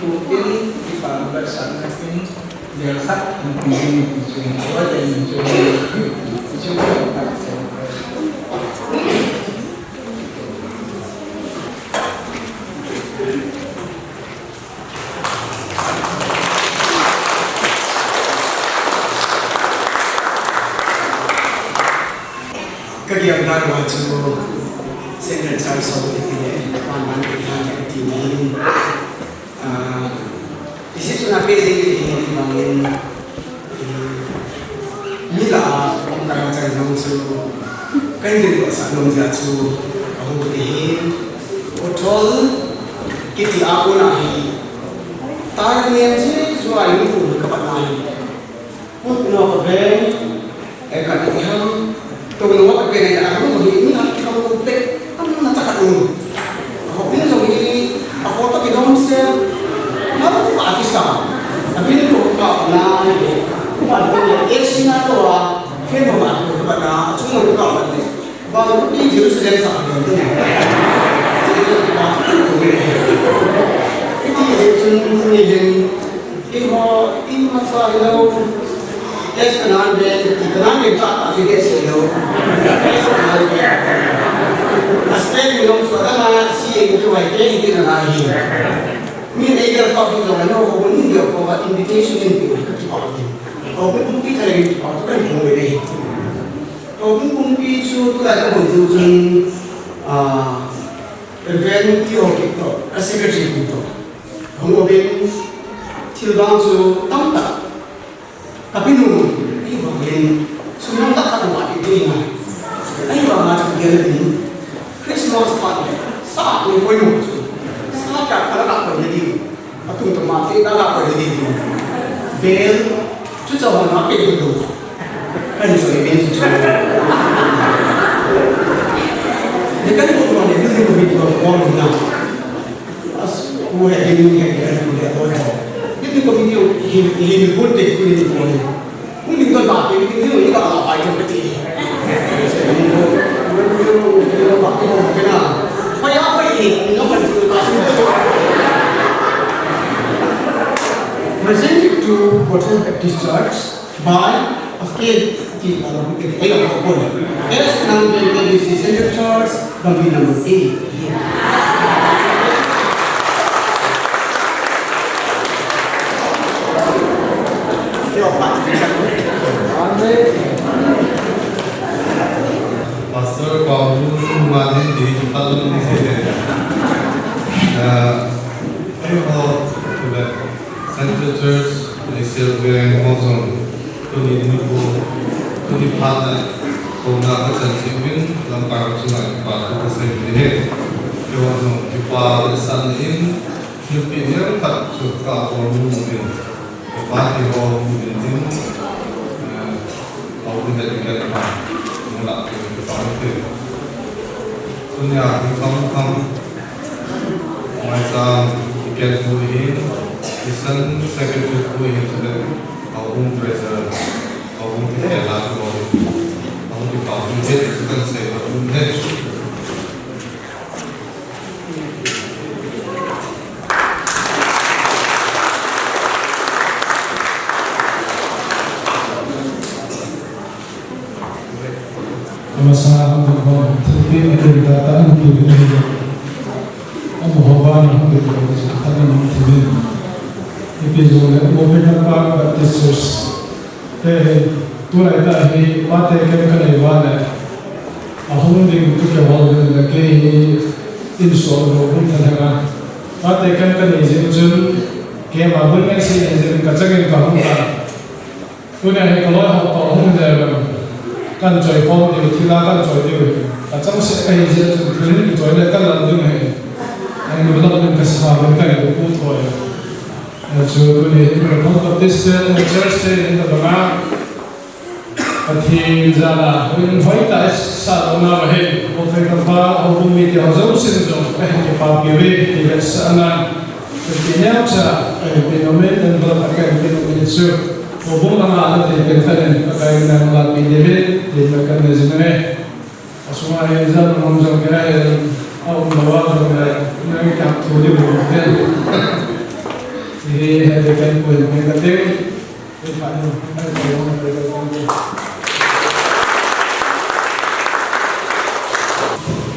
tukin, kipa ka sa natin, dia khat, ang pili ni Piching, so, dia ni Piching, Piching, Ka giam dan uva chu Central Church Society le pan man ki dan ka ti ni. Ah, isi chu na pe jing ti ni bangin, eh, mi la um ka chang jong chu kan din ko sa nom ja chu ka hu ti hi. O thol kiti a ko na hi. Tar niam je ju a ni ko ka pa na hi. Put no ka ben, e ka ti ham, to no ka ben e a ru hi ni ha ki ka mu te, am na ta ka ru. Ho bin zo hi, a ko to ki dom se, ma ru pa ki sa. A bin ko ka na ni, pa ni e si na to a, ke no ma ko ka na, chu no ka ba ni. Ba ru pi Jerusalem ka ni ni. Jerusalem ka ni ni. Iti Jerusalem ni ni. Keiho, ima sa hilou. Yes, Canaan ve, Canaan ve ta, ta, yes, hilou. Yes, Canaan ve. Aspen mi long so, ta, na, si, e, tu, ai, ke, hi, na, na, hi. Mi nei ga ta, hi, zo, no, ho, ni, yo, ko, invitation, ni, ni, ka, ki, pa, ni. Ho, ni, ki, ka, ni, pa, ka, ni, ni. Ho, ni, ki, chu, tu, la, ka, ni, chu, ah, Reverend T O Kipto, ka secretary Kipto. Hung uvin thil vang chu tamtah. Ka pinu, ahivangin, sum tamtah ka vat iti ngai. Ahivanga chu gel din, Christmas phat le, sa ni poimo chu. Sa kya kala ka poimo din. Atum tum ma te da la ko ni ni. Bel, chu cha ma pe du. Kan jo ni chu. Ni kan ko ni ni ko ni ko ko na. As ko he ni ni he ni ko ni ko. Ni ko ni ni he ni ko te ko ni ko. Hung ding don ba, hung ding don ba, hung ding don ba. Presented to Bethel Baptist Church by F K T. S. Nang, Central Church, Gambih number eight. Pastor Paulu Sumali di Palu ni sini. Eh, ayo, Central Church, Israel Veng Hong Song, tuni ni ko, tuni phat na, ko na ka chan si min, lam ka ram sunga pa ko ka sai ni he. Ke Hong Song, ki pa san in, ni pi ni ka su ka ko ni mo ni. Party ho meeting, eh, au ni da ni ka ma, ni la ni ka ma te. Tunia ni kam kam, mai sa ni ka mu hin, ni san secretary mu hin sa le, au um treasurer, au um ke la ko, au ni pa ni te, kan se ko um he. Amasa hong ding hong, thilpeh atin tah tah hong ding hong ding. Amaho bana hong ding hong ding, khat na hong ding hong. Ipi jong le, Mopen Park Baptist Church. He, he, tulai tah hi, pate ken ka nei uva le. Ahung ding tu kei hol ding le kei hi insung lou hung tha lheng a. Pate ken ka nei jeh chun, keima bul nei sei nei jeh in ka changin ka hung ta. Tunia hi ka loi ho toh hung le vang. Kan choi khom diu, thil a kan choi diu hi. Ka chang seh ka hi jeh chun, thil hi kichoi le ka lal ding hi. Ai nu lam ding ka sa vin ka hi pu thoi. Chu tuni hi Baptist Church te in ka banga Pathen jana, in hoi ta sa lo na ba he, ko thei kan pa, ho bung mi ti ho jong sin jong, eh, ki pa pi ve, ki ve sa na, ki nyam sa, eh, ki no me, en ba ka ken ki no me su, ko bung ma na te ken ka nen, ka kai na la pi de ve, ki me ka ne jin ne. Asuma he jana mong jong ke he, au ma wa jong ne, ne ka thu de bu ke. He he de kan ko me ka te.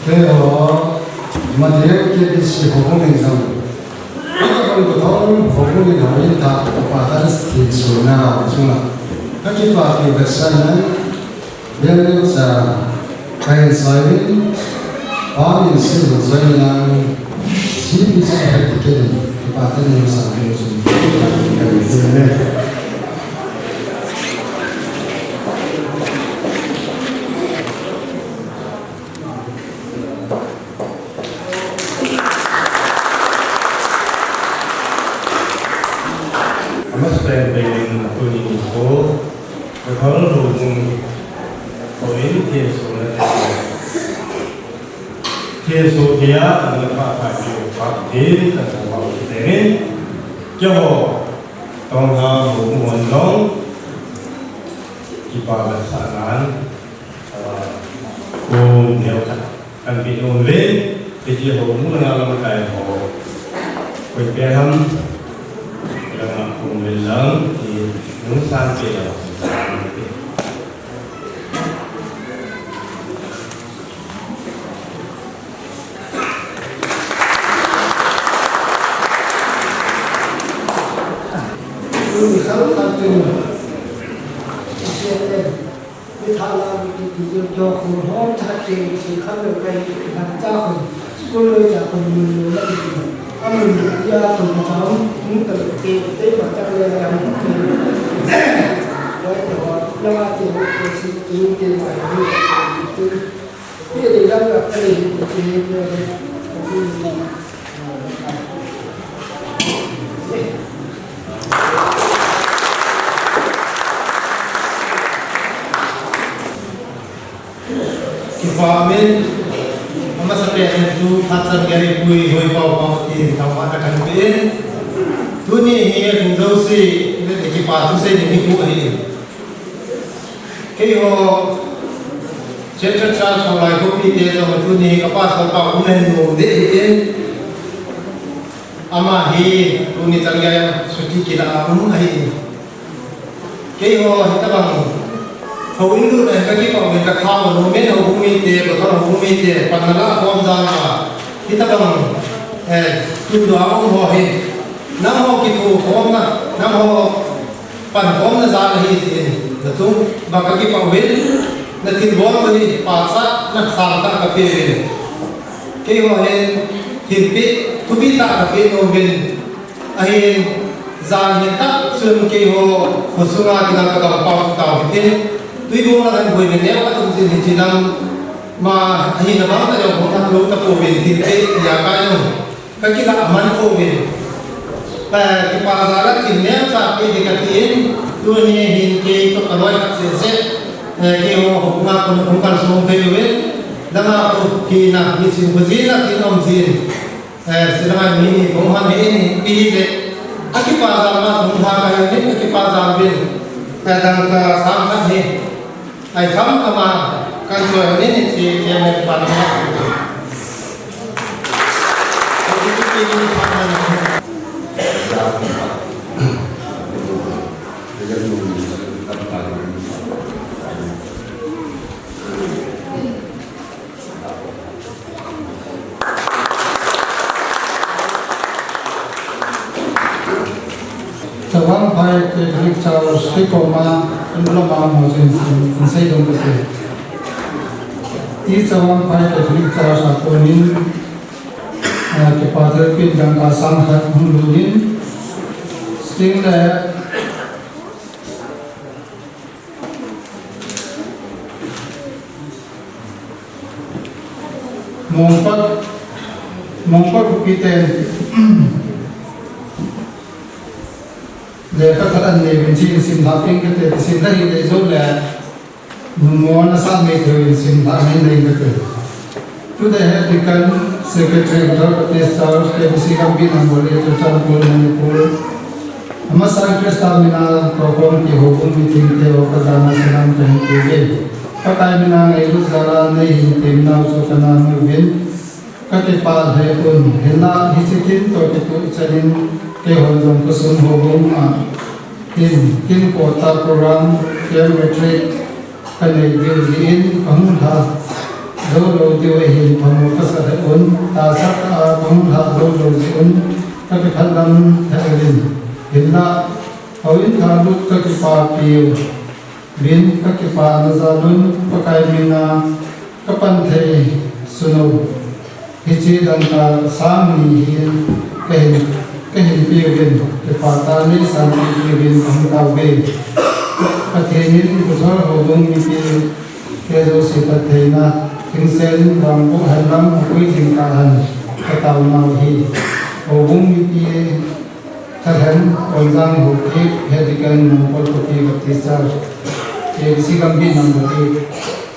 Keiho, Madiu K B C houbung in jong, ka kon ko thong houbung in houin tah, ka pa tan thin suna chunga, ka kipapi vetsahnan, Bialneocha, ka hin saiyin, Pa min sin ho join lang, C B C Head Deacon in, ka pa tan in sang ke sun, ka hin saiyin. Amasapen pen in tuni nikho, Bethel houbung houin thilsohna te, thilsoh thei a ana phatthei piu Pathen kathangvah u hitin, keiho Tonglhang houbung hon jong kipa vetsahnan, ah, kum neo khat kan pe nom uve, hiche houbung langa lamkai ho, koi pe ham, langa um uvin lang, ti nung san pe lang. Umi khang khat tin, C N M, mi thah la mi ti ti jong jong khun hom that tin, ti kham lo kai ti khan cha khun, school lo cha khun mun lo la ti ti. Amun ya khun ka chang, mun ka lo ti, te ma chang le le am. Loi te ho, la ma ti ho, ti si, ti ti ma ti. Kipa min, amasapen in tu phat chan gei pui hoi pau pau ti thangvahna kan pe in. Tuni hi a ding jouse, le kipa thusei ni nikho ahi. Keiho, Central Church Houlai khopi te jong tuni ka pastor pa um hen nom deh ahin. Ama hi tuni chan gei a chuti kila a um ahi. Keiho hitabang houin lut a ka kipah uvin ka tha nom in houbung mite, Bethel houbung mite, panna la khom jal a. Hitabang, eh, tundoh a um ho hi. Nangho kithokhomna, nangho pankhomna jal ahi tin, na thum, ba ka kipah uvin, na thilbol u hi, pachatna sangtah ka pe uvin. Keiho hin, thilpeh, thupi tah ka pe nom uvin. Ahin, jan hin tah chun keiho khosunga dinga kagampau tau hitin, Tuibong lang hin boina neo katum jin hiche lang ma ahina bang tah jong hung lhung tapouvin tin kei tia kahin kakilah aman pouvin. Eh, kipa jal a kin neocha pe ding katin, tuni hin kei toh kaloi khat seh seh, eh, keiho houbung a kon hung kalsong thei uvin, langa ko kina, nisim ko jin a kin um jin. Eh, silanga mi ni kong han he ni pi le. Akipa jal ma kong ha ka ni akipa jal bin. Eh, dangka sang khat ni. Ai kham kham a kan choi ni ni chi chi me pa ni. Chavangphai Catholic Church kikoma in lama mo chin sin, sin sei dong kati. I Chavangphai Catholic Church a konin, eh, kipa thilpeh dangka sang khat hung lhung in, sting le Mongkot, Mongkot khopi ten lekha khat an nei uvin, hiche in simlha ping kate, simlha hih leh jou le, numo nasa mai thei uvin simlha nei nei kate. Today head deacon, secretary, Baptist Church, K B C Gambih number eight, Churachandpur, Manipur. Amasan Christa mina tohkhom ki houbung meeting te ho kajana salam kahin tiuve. Pakai mina ngailut jal a neihin temnau chu kana mu uvin, kakipah lheh un, hinla hiche kin toh kitoh chan in keihon jong khosung houbung a in kin kota program, camp retreat, kanei diu jeh in, kahung lha jou lou diu ahin phamo kasa lheh un, tahsa tah a kahung lha jou lou jeh un, kakipah lam lheh uvin. Hinla, houin thalut kakipapi uvin, kakipana jal un, Pakai mina kapan thei sun u. Hiche dangka sang ni hi kahin, kahin pe uvin, kipah tah in neisanpeh uvin kahung tao uve. Pathen in Buthor houbung mipi te jouse phattheina, thingsen vangboh henlang, apui jing tahen, katao nau ahi. Houbung mipi Thalhem, Konjang Haokip, Head Deacon, Mongkol Khopi Baptist Church, K B C Gambih number eight,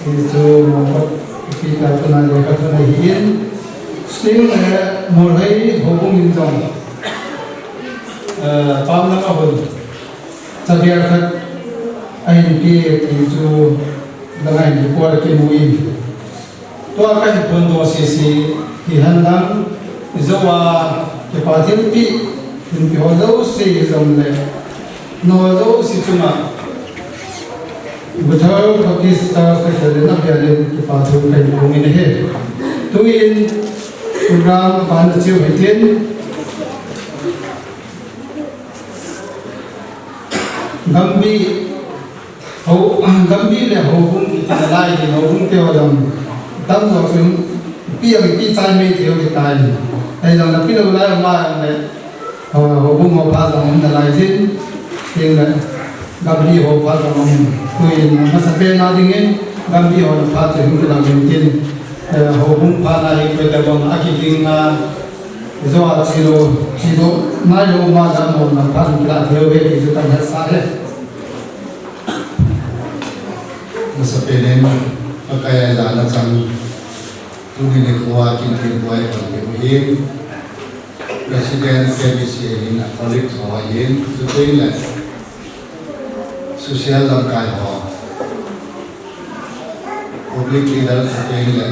hichu Mongkol Khopi a kona lekha thuna ahin, sting le Morhei houbung in jong, eh, pamlang a hon, chabia khat ahin pe ti chu, langa hin report akimu in. Tua kahin phondoh sese hihen lang, ijou a kipa thilpeh, hinpi ho jouse hijongle, nao jouse chunga, Buthor Baptist Church te khel in avel in kipa thu kahin phong in ahi. Tuin program pan acheu hitin, Gambih Ho, Gambih le houbung kiti nalai hin, houbung te ho jong tamjo chun ipi jong ipi chai mei thei u hitai. Ahi jong napi lou lai um a le, ho, houbung ho pha jong um nalai jin, tin le Gambih ho pha jong um. Tuin amasapen a dingin Gambih ho pha chu hung kilah uvin tin, eh, houbung pha na hi koi le bang a kiding a, ijou a chi lou, chi lou nai lou um a le amahon pha hung kilah thei uve ti chu kahin hetsah e. Masapen in, Pakai a jana chang, tuni nikho a kin tin buai pang ke hin, President K B C hin, a colleague ho hin, chuteng le social lamkai ho, public leader chuteng le,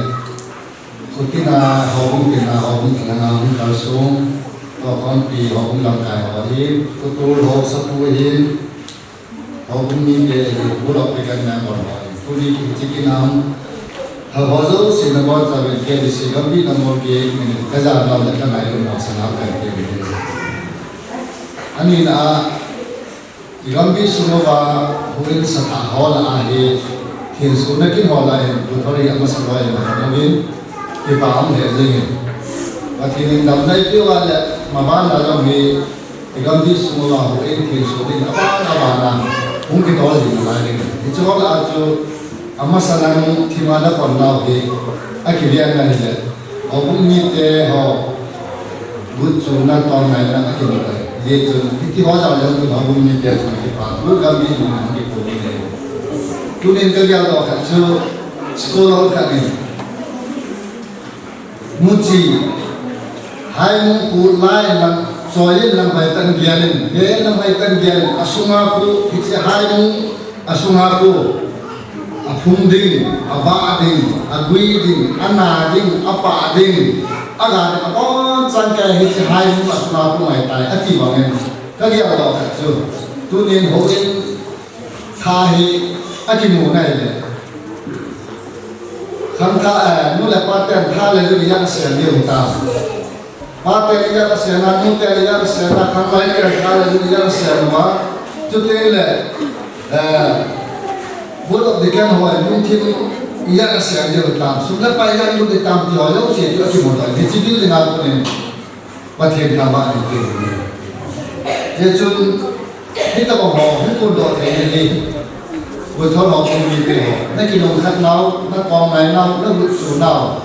Khotina houbung tina houbung tina hung kalsong, tohkhompi houbung lamkai ho hin, khotul ho sapu hin, houbung mite hin, bulok te kan member ho hin. Tuni hiche kin a hung, ho jouse nabonchauvin K B C Gambih number eight min kaja nau le kangailut nau sanga kahin pe uve. Ani na a, I Gambih sung uva houin satha ho lah a hi, thinsuhna kin ho lah a hin, Buthor hi amasa loi in akan uvin, kipa um lheh jeng in. Pathen in damna eipeh uva le, maban a jong hi, Gamgi sunga houin thil soh ding abana abana hung kitol jing nalai ding. Hiche ho lah a chu amasa lang thima na pon nau hi akiven ahile, houbung mite ho gu chu na tong nai na akimu tai. Hijeh chun hiti ho jao jong chu houbung mite chu kipa thu Gamgi in hung kipu ni le. Tunin kagel doh khat chu school hall khat in Muchi, Haimu khu lai lang, choi in lang hoitah in gel in, ve in lang hoitah in gel in, asunga khu, hiche Haimu, asunga khu, aphung ding, abah ding, agui ding, ana ding, apah ding, aga ding, abonchan kei hiche Haimu asunga khu ngai tai, ati bang in, kagel doh khat chu. Tunin houin Tha hi akimu nai le. Khangthah, eh, nu le pa ten tha le lu ijat asem diu hitam. Pa ten ijat asem a, nu ten ijat asem a, khanglai ten tha le lu ijat asem a. Chuti le, eh, Board of Deacon ho, eh, lungthim ijat asem diu hitam. Sum le pai ijat lut hitam ti ho jouse chu akimu nai. Hiche building a konin Pathen thangvah in pe u ahi. Hijeh chun, hitobang ho, hung phondoh thei ding hi. Pu Thol ho, pu mite ho. Na kilungkhat nau, na kom nai nau, na gu chu nau.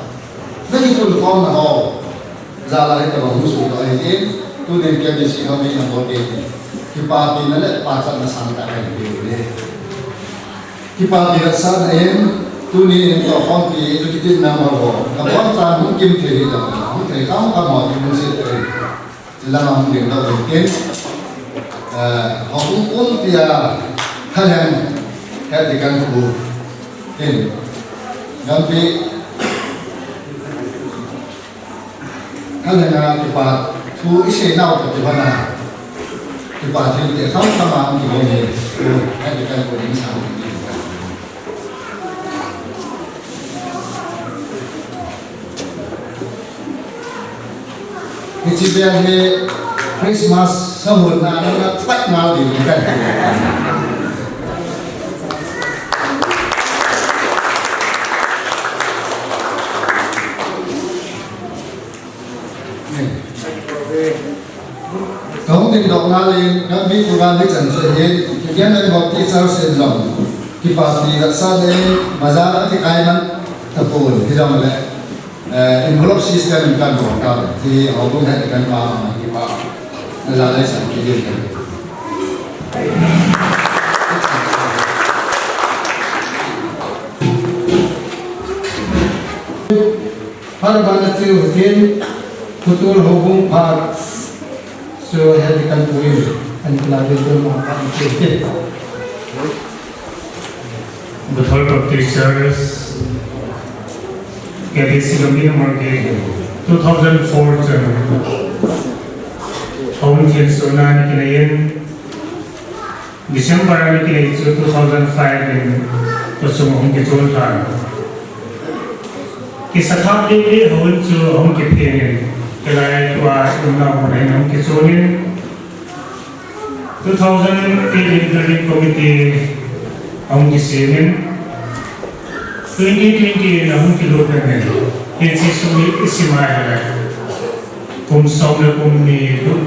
Na kipun khom nau ho. Jal a hitobang hung suhdoh ahi jeh in, tunin K B C ho mi nabol ding hi. Kipapina le pachatna sangtah kahin pe u ahi. Kipapina sangin, tuni in toh khompi educative member ho, nabonchauvin hung kim thei hih jongle, hung thei kham kham ho, hung se thei. Chulanga hung ding doh ding tin, eh, houbung pumpi a, thalheng, Head Deacon pu, tin, Gamgi, Thalheng a kipa thu isei nau toh kibang a, kipa thil te kham kham a hung kibang e, tu, Head Deacon pu in sang. Hiche bel hi Christmas sahunna a na pat nau ding ahi. Kahung dingdoh ngal in, Gamgi program hichan chu ahin, K B M N Baptist Church in jong, kipapina sangin, bazar a kikai man tapon, hijongle, eh, envelope system in kahin bol tauve, ti houbung head in kahin pa, kipa, na jalai san kit in. Phat abana chu hitin, Khutol houbung phat chu Head Deacon pu in, ahin pela ding chu ma phat chu hitin. Buthol Baptist Church, K B C Gamgi number eight, two thousand four chun, houin thil sohna ana kinei in, December a ana kinei chu two thousand five in, tua chunga hung kichon tan. Kisa thah deh deh houin chu ahung kiphen in, hilai tua umna mun a hin ahung kichon in, two thousand eight in building committee ahung kisem in, twenty twenty in ahung kilut in, hiche sung hi isim a ahile, kum som le kum ni lut.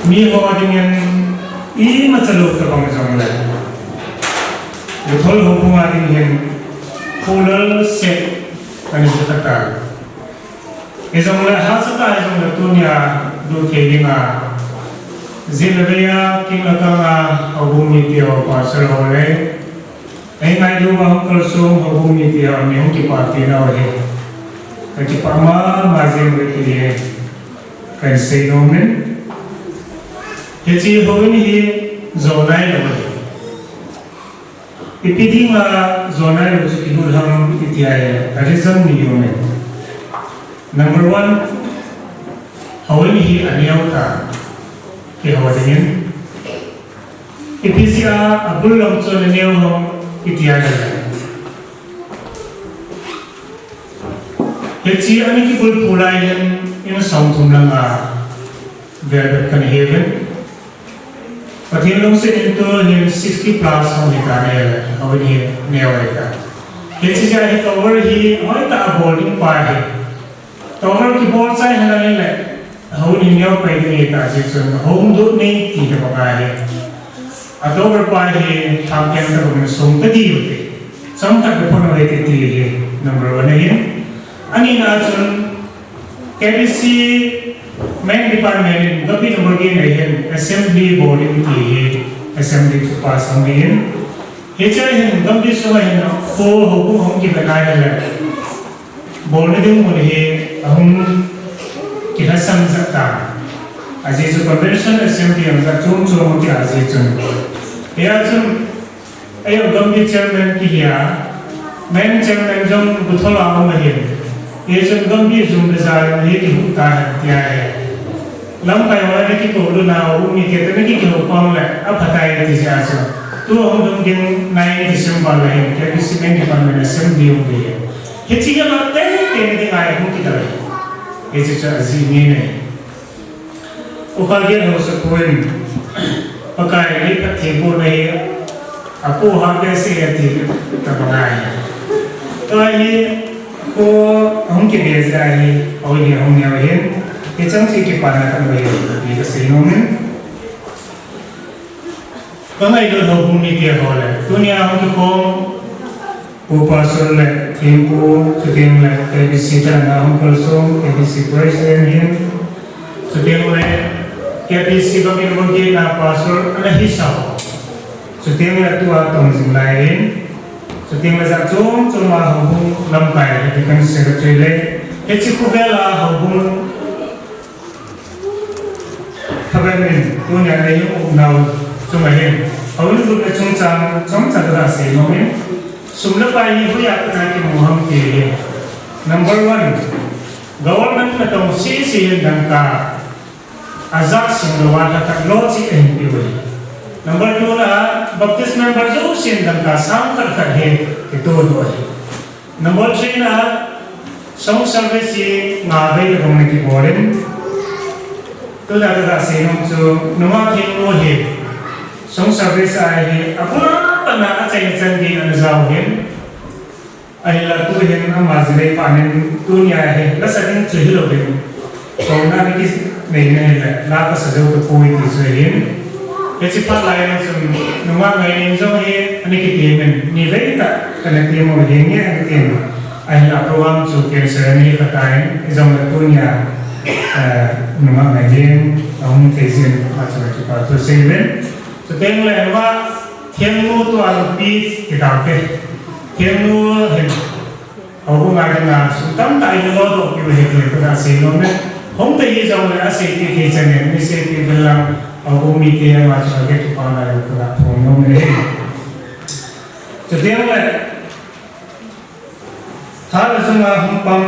Miho dingin imacha lou tabang jongle, Buthol houbung a ding hin, pulal set ana hi kha tan. Hijongle hahsa tah hijongle tunia lut thei dinga, jing le vei a, king le kang a, houbung mite ho, pastor ho le, ei ngailu a hung kalsong houbung mite ho, nei hung kipapina u hi, kakipah mama jing uve ti hi kahin sei nom in. Hiche houin hi jo nailou ahi. Ipi dinga jo nailou chu kilut ham iti ahile, a reason ni um e. Number one, houin hi aneo tai, keiho dingin. Ipi jeh a abul lam chu aneo ham iti ahile, hiche ana kibulphu lai hin in som thum le nga vel bep kana hiuvin. Pathen lungset in tuhin sixty plus hung hitan ahile, houin hi neo ahitai. Hiche jeh a hi tower hi hoitah a bol ding pa hi. Tower kibol chai hilang hile, Houin neo pai ding ahi ta jeh chun, houin dot nei ti ta bang ahi. October pa hi thang keng ta bang song ta di u te. Chomkhat ka phone ve te ti hi number one ahin. Ani na chun K B C main department in gambih number gi nei hin assembly bol in ti hi assembly thu pa sang hin. Hiche hin gambih sunga hin ko houbung hung kibe nai le. Bolna ding mun hi ahung kilhasam jat ta. Ajeh chu convention assembly ang jat chom chom ki ajeh chun. Hia chun, ayo gambih chairman kihi a, main chairman jong Guthol a um ahin. Hia chun gambih jum le ja hi kihu ta hen tia hi. Lamkai ho na kikou luna u mi te na kikou khom le, apha tai ti jeh a chu. Tu hung ding nine December le hin, K B C main department assembly hung ding. Hiche hi la tei tei ni ding ahi hung kidal. Hiche chu ajeh ni nei. Upa Gen Haosapu in, Pakai ni phattheibohna hi, apu ha behseh e ti, ta bang ahi. Tua hi, ko hung kibe jeh ahi, houin hi hung neo hin, hichang chu kipana kan ve, ti kasei nom in. Ka ngailut houbung mite ho le, tunia hung kikhom, Pu Pastor le, Thempu, chuteng le, K B C chan a hung kalsong, K B C President hin, chuteng le, K B C Bangin Bangin a Pastor, ana hisa ho. Chuteng le, tua tong jing lai hin, chuteng le, jat chom chom a houbung lamkai, Deacon Secretary le, hiche khovel a houbung Khaven in, tunia nei u nau, chunga hin, houin lut na chungchang, chomcha ka sei nom in, sum le pai hi hoiya kana kimu ham ti hi. Number one, government na tong sese hin dangka, ajat sing lou a lhakhat lo chi ahin pe u hi. Number two na, Baptist member jousen dangka sang khat khat hi, kitoh doh hi. Number three na, song service hi nga vei le bang na kibol in. Tuna ka ga sei nom chu, nungah thengnu hi, song service a hi, abul tah a achaina chan gei ana jao hin. Ahinla tu hin ama jilei pa nin tunia hi, la sa ding chu hilou hin. Kouna ni ki nei na hile, la ka sa jou tapoi ti chu hin. Hiche phat lai a chun, nungah Ngaineng jong hi, ana kitem in, ni vei tah, kana tem u hi nge ana tem. Ahinla program chu cancel ana hi kha tan, ijong le tunia, eh, nungah Ngaineng, ahung thei jin, a chu kipa thu sei uvin. Chuteng le nungah, thengnu tua nupi kidang te. Thengnu hin, Houbung a dinga, sum tamtah in lo doh piu ahi ti ka ga sei nom e. Hung te hi jong le asei ti thei chan e, mi sei ti vel lang, houbung mite ama chu age tu pa na ka ga phong nom e. Chuteng le, tha le jong a hung pang,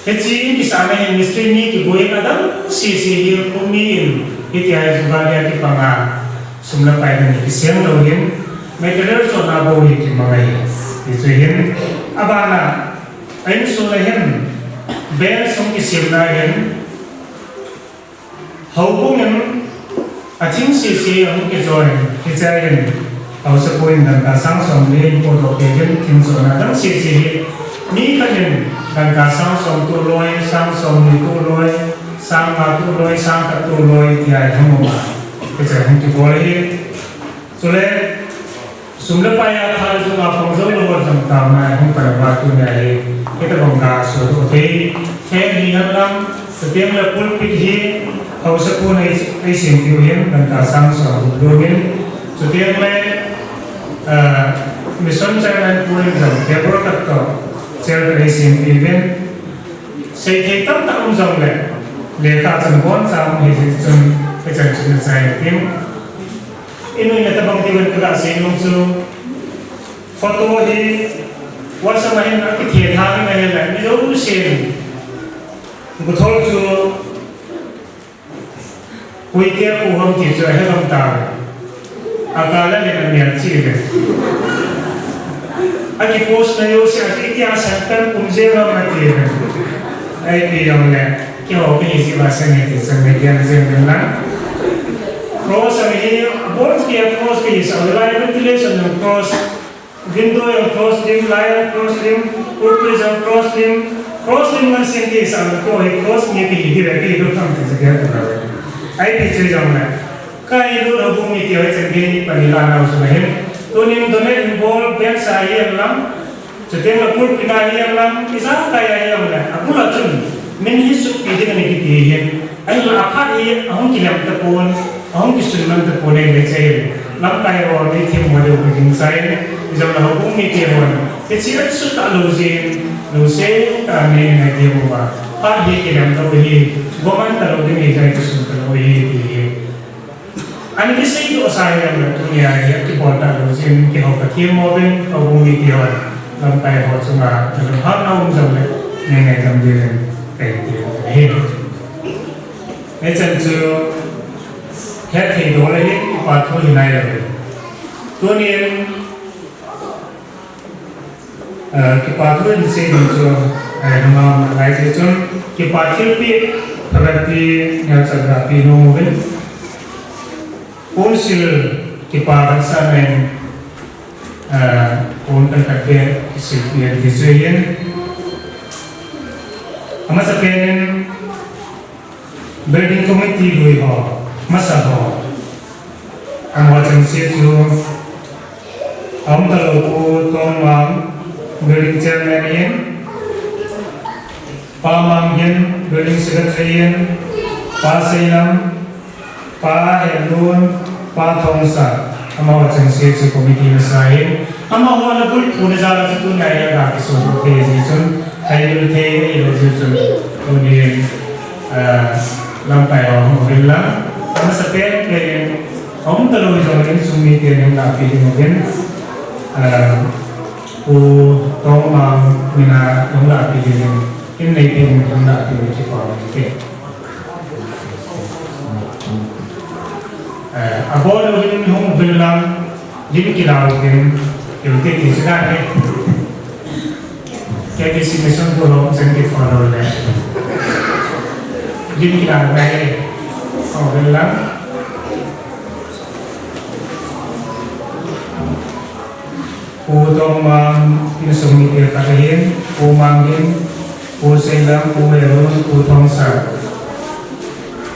hiche in kisahna hin mistri ni kiboi in adang sese hi khomi in, hitia hi jugaad a kipang a, sum le pai ding hi kisem lou hin, material chonna bou hi kimang ahi, ti chu hin, abana, a insung a hin, band sung kisemna hin, Houbung in athing sese ahung kijoh in, hiche a hin, Haosapu in dangka sang som le in podoh kei in thing johna dang sese hi, mi khat in dangka sang som toloi, sang som ni toloi, sang nga toloi, sang khat toloi, tia hi hung um a, hiche a hung kibol ahi. Chule, Sum le pai a tha le jong a pang jou lou a jong taona hung pan uva tunia hi, hitabang ga sodoh thei, fan hi hen lang, chuteng le pulpit hi, Haosapu in ei, eisem piu hin, dangka sang som lou in, chuteng le, ah, Mission Chairman pu in jong, table khat toh, chair khat eisem piu vin, seithei tamtah um jong le, lekha chun boncha um hi jeh chun, hichan chun nachai u tin. Inui na tabang ti ven ka ga sei nom chu, photo hi WhatsApp a hin akithe thang in ahile, mi jousen Guthol chu koite khu ham ti chu ahe gam ta. Akal a hin amel chi le. Akipost na jouse a itia sa kan kum jeng ham ati le. Ipi jong le, keiho kahi jeh uva sa nge ti chan media jeng ven lang. Cross a hi, abol kia cross kahi sa, lai ventilation jong cross, window jong cross lim, lai jong cross lim, pulpit jong cross lim, Cross lim ngan sing ti sang ko hi cross ni ti hi di re ti du tam ti se ke tu ra. Ai ti chui jong na. Ka i lu lo bu mi ti hoi chen ke pani la na su na hin. Tunin donate in bol ben sa hi ang lam. Chuteng la pulpit a hi ang lam. Isa ka ya hi ang la. Aku la chun. Min hi su pi ding ni ki ti hi. Ahinla aphat hi ahung kilem tapon, ahung kisun man tapon, eh, le che. Lamkai ho nei them mo deu ka ginchat in, ijong le houbung mite hon, hiche asut talou jin, lungset tah in nei them uva. Phat hi kilem talou hi, goman talou ding ahi, jong kisun talou ahi, ti hi. Ana kisei doh sa hi, tunia hi akibol talou jin, kihou ka them mo uvin, houbung mite hon, lamkai ho chunga, talou ha na um jong le, nei ngaidam diuvin, kahin ti ahi. Hichan chu hetthei doh le hin kipa thu hi nailou. Tunin, eh, kipa thu hin sei ding chu, eh, nungah lai se chun kipa thilpeh phabep pi neocha gapi nom uvin. Pu Sil kipa kan sa nen, eh, pon khat khat beh kisil pi an ti chu hin. Amasapen in, Building committee lui ho, masa ho. Amaho chengse chu, aum talou Pu Tongmang, building chairman in, Pa Manggin, building secretary in, Pa Seilam, Pa Henlun, Pa Thongsa, amaho chengse chu committee masa ahin. Amaho ana bulphu na jal a chu tunia hi aga kisun thei ji chun, thei lou thei lou ji chun, tunin, eh, lamkai ho hung uvin lang. Amasapen pen in, aum talou jong in insung miten hung lahpeh ding uvin, eh, Pu Tongmang mina hung lahpeh ding in, in nei pen hung lahpeh ding kipa uvin te. Eh, abon uvin hung uvin lang, lim kila uvin, lim ti ti sida ne. K B C mission ko lo, chen ki follow le. Lim kila uvin, hung uvin lang. Pu Tongmang, insung mite khat ahin, Pu Manggin, Pu Seilam, Pu Herun, Pu Thongsa.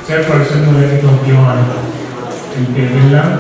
Chairperson nu le Pu Thongpi hon, in pe uvin lang.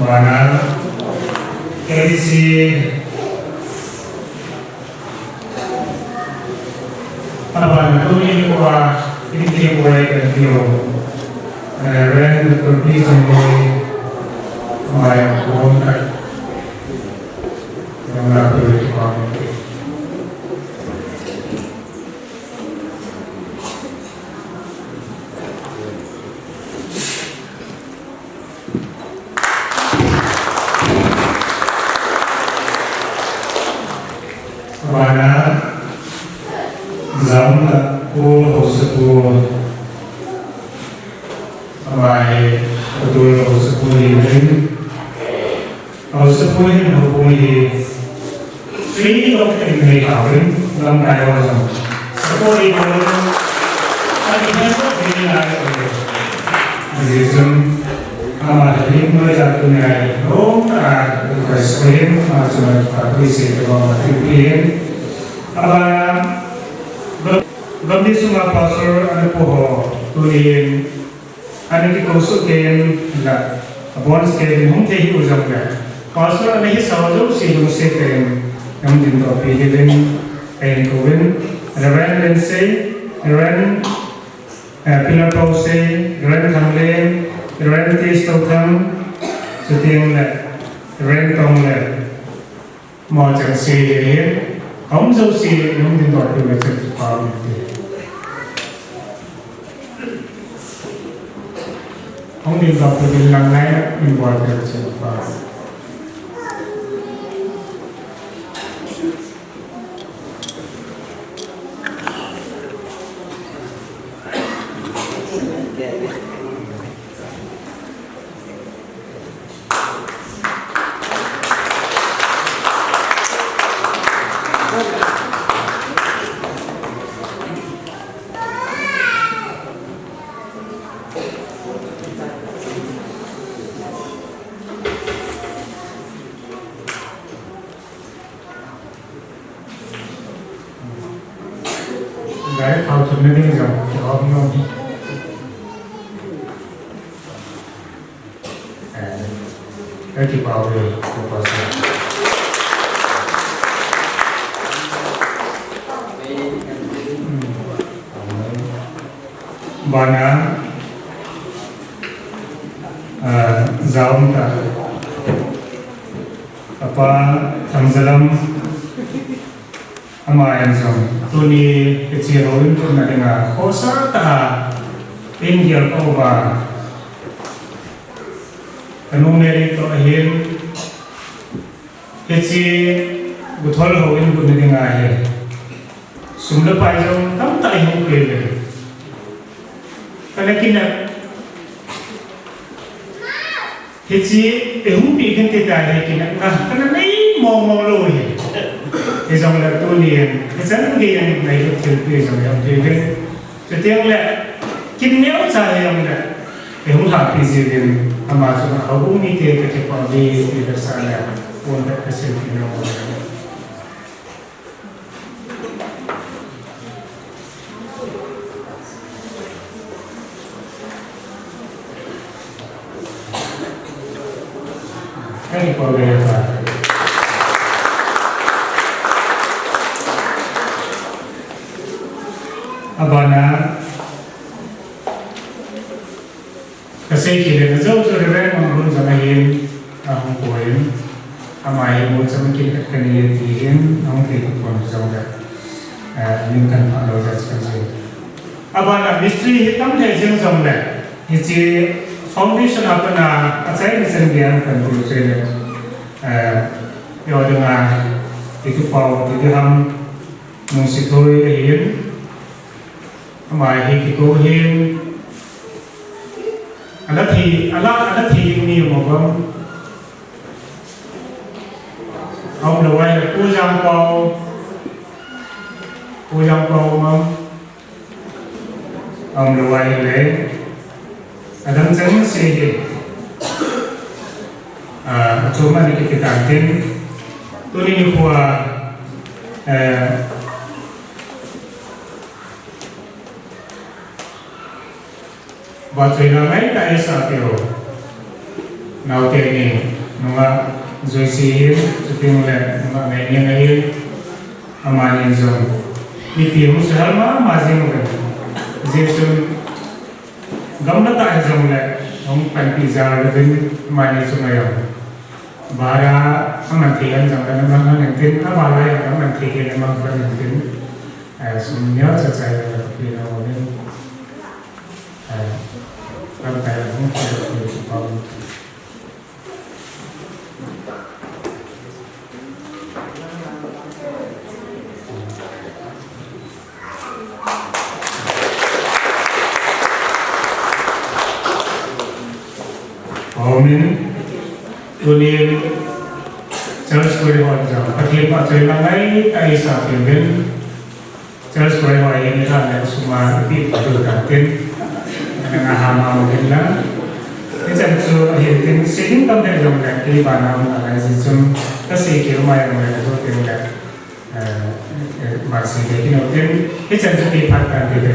Bana, K B C, abana, tuni nikho a, in thei uva ikan tiu. Eh, Reverend Doctor P. Chongloi, mai a pon khat. Yang la tu itu kami. Abana, Jaum Takpu Haosapu, amai, Atul Haosapu Limin, Haosapu hin houbung hi free of charge nei tauvin, lamkai ho jong. Support ibol uvin. Ani hin ko ni lai ko. Ajeh chun ama le lim noi ja tunia hi. Lom ta a request ko hin ama chun appreciate ko ma ti pi hin. Abana gam, gamdang sunga pastor ana po ho tunin Ani kikou soh kei in la, abon kei in hung thei hi u jong le. Pastor ana hisa ho jouse lungset tah in, nam din toh pi ding in, kahin kouvin, Reverend Lindsay, Reverend, eh, Pillar Pausei, Reverend Thanglen, Reverend T S Touthang, chuteng le Reverend Tong le Mo chang si ye ye, hung jo si ye, hung din dot tu le chen pa mi ti. Hung din dot tu din lang ngai, min bol tu le chen pa. Gari thao chun na ding jong, ki hom nom. Eh, ka kipah uve, ko pastor. Hmm. Bana, ah, jaum ta. Apa Thangjalam, ama in jong, tuni hiche houin putna dinga, khosa tah a, in gel ko ba, ka nu Mary toh ahin, hiche Guthol houin putna dinga hi, sum le pai jong tamtah eihung pe uve. Kana kinep. Hiche eihung pe uvin ti ta hi kinepna kana nei mong mong lou hi. Hijongle tunin, hichan gei in neilut thilpeh jong jong thei uvin. Chuteng le, kin neocha hijongle, eihung lhahpi jiuvin, ama chunga houbung mite ka kipah uve ti kasei le, pon ka sei ti nom. Ka kipah uve. Abana, ka sei kit le, ka jou chu Reverend Manglun jong ahin, ahung poi in, ama hi molcham kit khat kanei e ti hin, ahung thei tapon jongle, eh, min kan phah lou jeh chun ka sei. Abana mystery hi tam lheh jeng jongle, hiche foundation a pat a, achaina chan gei a kan tou cheh le, eh, eiho dinga, Itupau Tidiham Nungsithoi ahin, ama hi kikou hin, ala thei, ala, ala thei ding mi um am? Aum lou ahile Pu Jangpau, Pu Jangpau um am? Aum lou ahile, adang chang se hi, ah, achom a ni kiti tan tin, tuni nikho a, eh, vahchoina ngaitah a eisahpeh u naote ni, nungah Joyce hin, chuteng le nungah Ngaineng ahin, amani jong mipi hung suhel mama jeng uvin, hijeh chun gamla tah hijongle hung panpi jal uvin, amani chunga jong bara aman thei hen jongle na mang hen tin, avala jong aman thei hen na mang hen tin, eh, sum neocha cha jong ka pe nom uvin. Amen. Tunin church koi hon jong Pathen phatchoina ngaitah a eisahpeh uvin. Church koi ho hi nilhah le sum a ipi phathu tan tin, nanga hama uvin lang. Hichan chu ahin tin, sei ding tam lheh jongle, kei bana um nalai jeh chun, kasei keu mai jongle, kajo teng le, eh, eh, ban sei le kino tin, hichan chu kei phat tan ti le.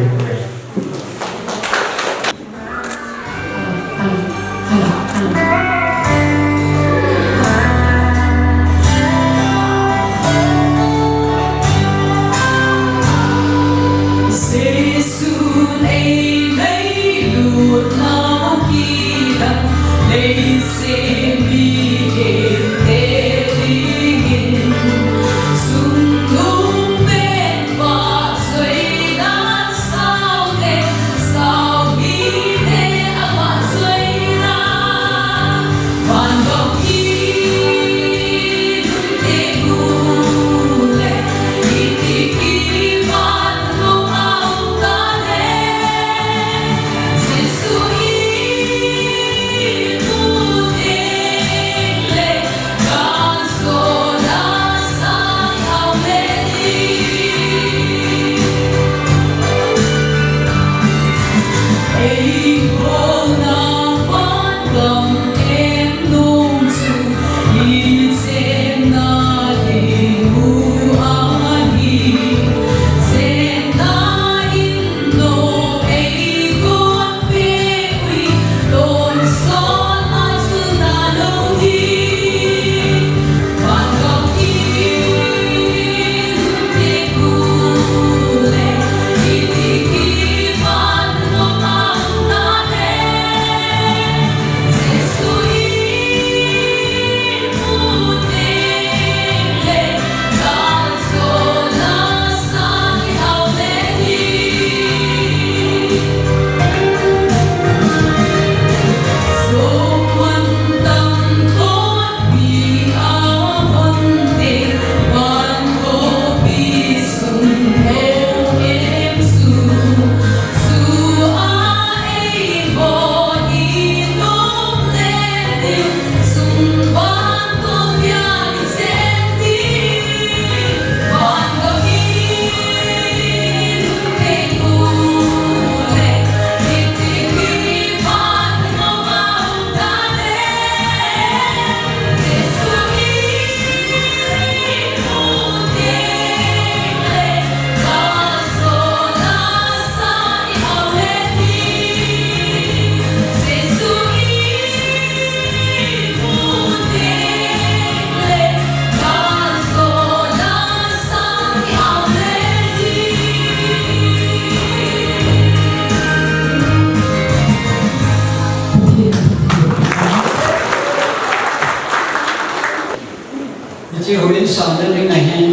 Hiche houin sahna ding ahin,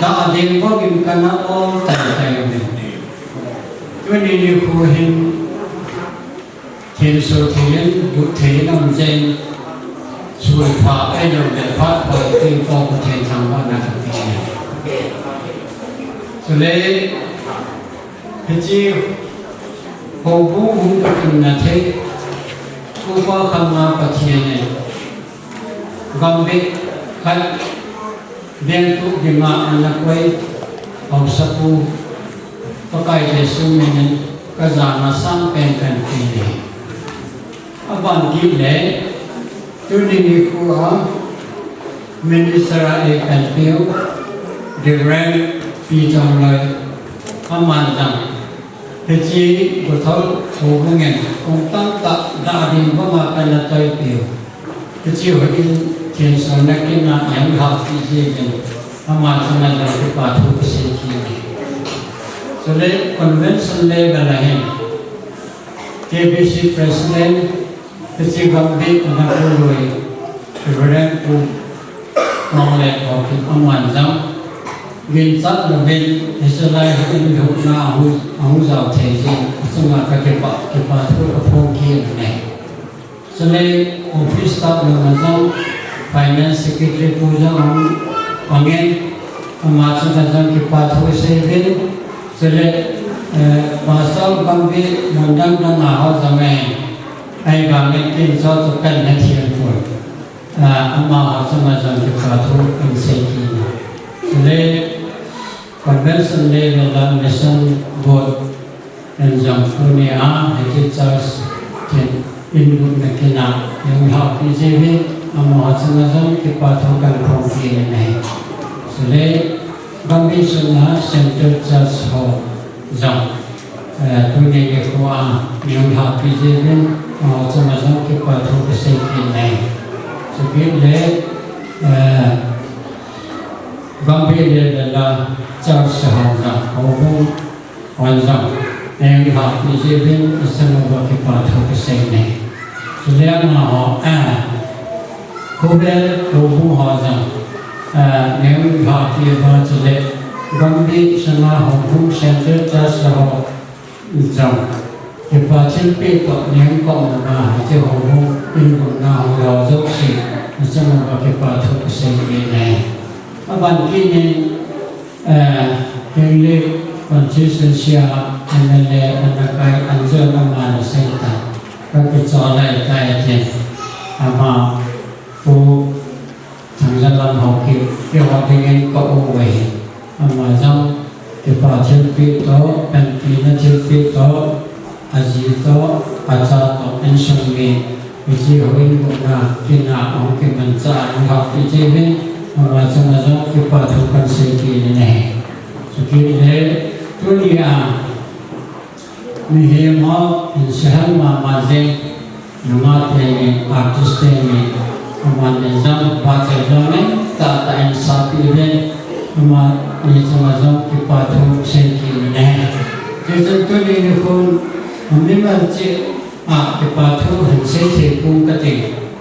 dah ding bou in kana ol tai tai uve. Tuni nikho hin, thenso thei in, lut thei in aum jeh in, sulphah ahilou le phat pha ti pa Pathen thangvahna kape e. Chule, hiche houbung hung kitunna thei, Upa Khamnga Pathen in, gambih khat, vengtup dinga ana koi, haosapu, Pakai Jesu min in, kajana sangpen kahin pe e. Aban kit le, tuni nikho a, Minister a eipeh peh u, Reverend Pi Chongloi, aman jong, hiche Bothol houbung in, kum tamtah dah ding banga kana toipeh u. Hiche houin thenso na kina eilhahpi jeh in, ama chunga jong kipa thu kasei kit e. Chule convention level a hin, K B C President, hiche gambih ana koi, Reverend Pu Nonglep Haokip, aman jong, ginchat louvin, hiche lai houin lhutna ahung, ahung jao thei jeh in, achunga kakipah, kipa thu kaphong kit e. Chule office staff lama jong, Finance Secretary pu jong ahung pang in, ama chunga jong kipa thu sei uvin, chule, eh, Pastor gambih mun dang dang a ho jong e, ahivangin kin cho chu kahin hethem poi. Ah, amaho chunga jong kipa thu kahin sei kit e. Chule convention level a Mission Board in jong tunia, hiche church kin in group na kina, eilhahpi jeh uvin, amaho chunga jong kipa thu kahin phong kit e. Chule, gambih sunga Central Church ho jong, eh, tuni nikho a, eilhahpi jeh uvin, amaho chunga jong kipa thu kasei kit e. Chukit le, eh, gambih level a church ho jong, houbung hon jong, eilhahpi jeh uvin, achunga kipa thu kasei e. Chule amaho, eh, khovel houbung ho jong, eh, eilhahpi uva chule, gambih sunga houbung Central Church ho jong, kipa thilpeh toh, neng kop na, hiche houbung in group na ho jouse, achunga kipa thu kasei kit e. Aban kit in, eh, Henglep constituency a M L A ana kai Anjon, aman asei tai, kakichol lai tai tin, ama Pu Thangjalam Haokip, keiho dingin ka-u ahi. Ama jong kipa thilpeh toh, panpina thilpeh toh, aji toh, acha toh, insung mi, hiche houin group na kina ahung kimanchah a, eilhahpi jeh uvin, ama chunga jong kipa thu kahin sei kit e. Chukit le, tunia, mihem ho, hinsei hel mama jeng, nungah teni, artist teni, amani jong vahchoi lou ngen tahtah in sapi uvin, amani chunga jong kipa thu sei kit e. Hichun tuni nikho, mimal cheh a kipa thu hin sei thei pon kati.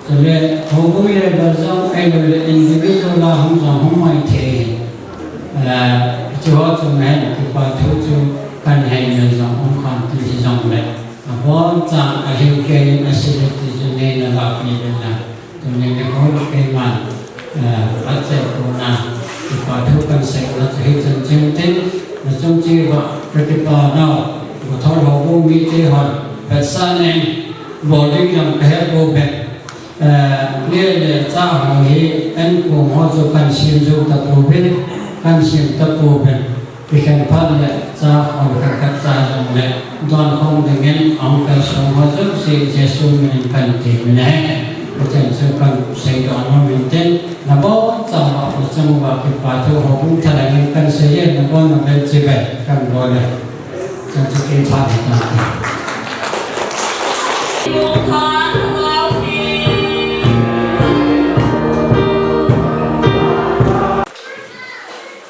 Chule, houbung level jong ahilou le individual a hung jong hung mai thei. Eh, chuho chunga hin kipa thu chu kahin hei jong um khan ti hijongle, aboncha'n ahin kei in asei le ti chu neina lahpi uvin lang. Tuni nikho keiman, eh, ache kona kipa thu kahin seina chu hichan chun tin, nachung cheh uva kakipa nau, Bothol houbung mite hon vetsahna bol ding jong kahe pouve. Eh, neh le chah ho hi, enkong ho chu kahin sem jou tapouvin, kahin sem tapouvin. Kikhen phat le chah ho khat khat cha jongle, donkhom dingin ahung kalsong ho jouse Jesu min in kahin temin ahi. Hichan chu kahin seidoh nom in tin, nabonchauva nachung uva kipa thu houbung thalheng in kahin sei e, nabon nabel chibai kahin bol e. Chan chu kei phat hita.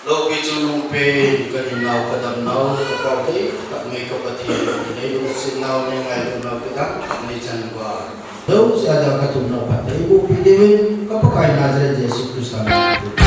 Loupi chungnung pen, ka hinnau, ka damnau, ka pau thei, ka Ka Pathen, nei lungsetnau, nei ngailutnau kidang, nei channa. Jouse a dia kathumnau phatthei eiboh peh diuvin, ka Pakai Nazareth Jesu Christa min in.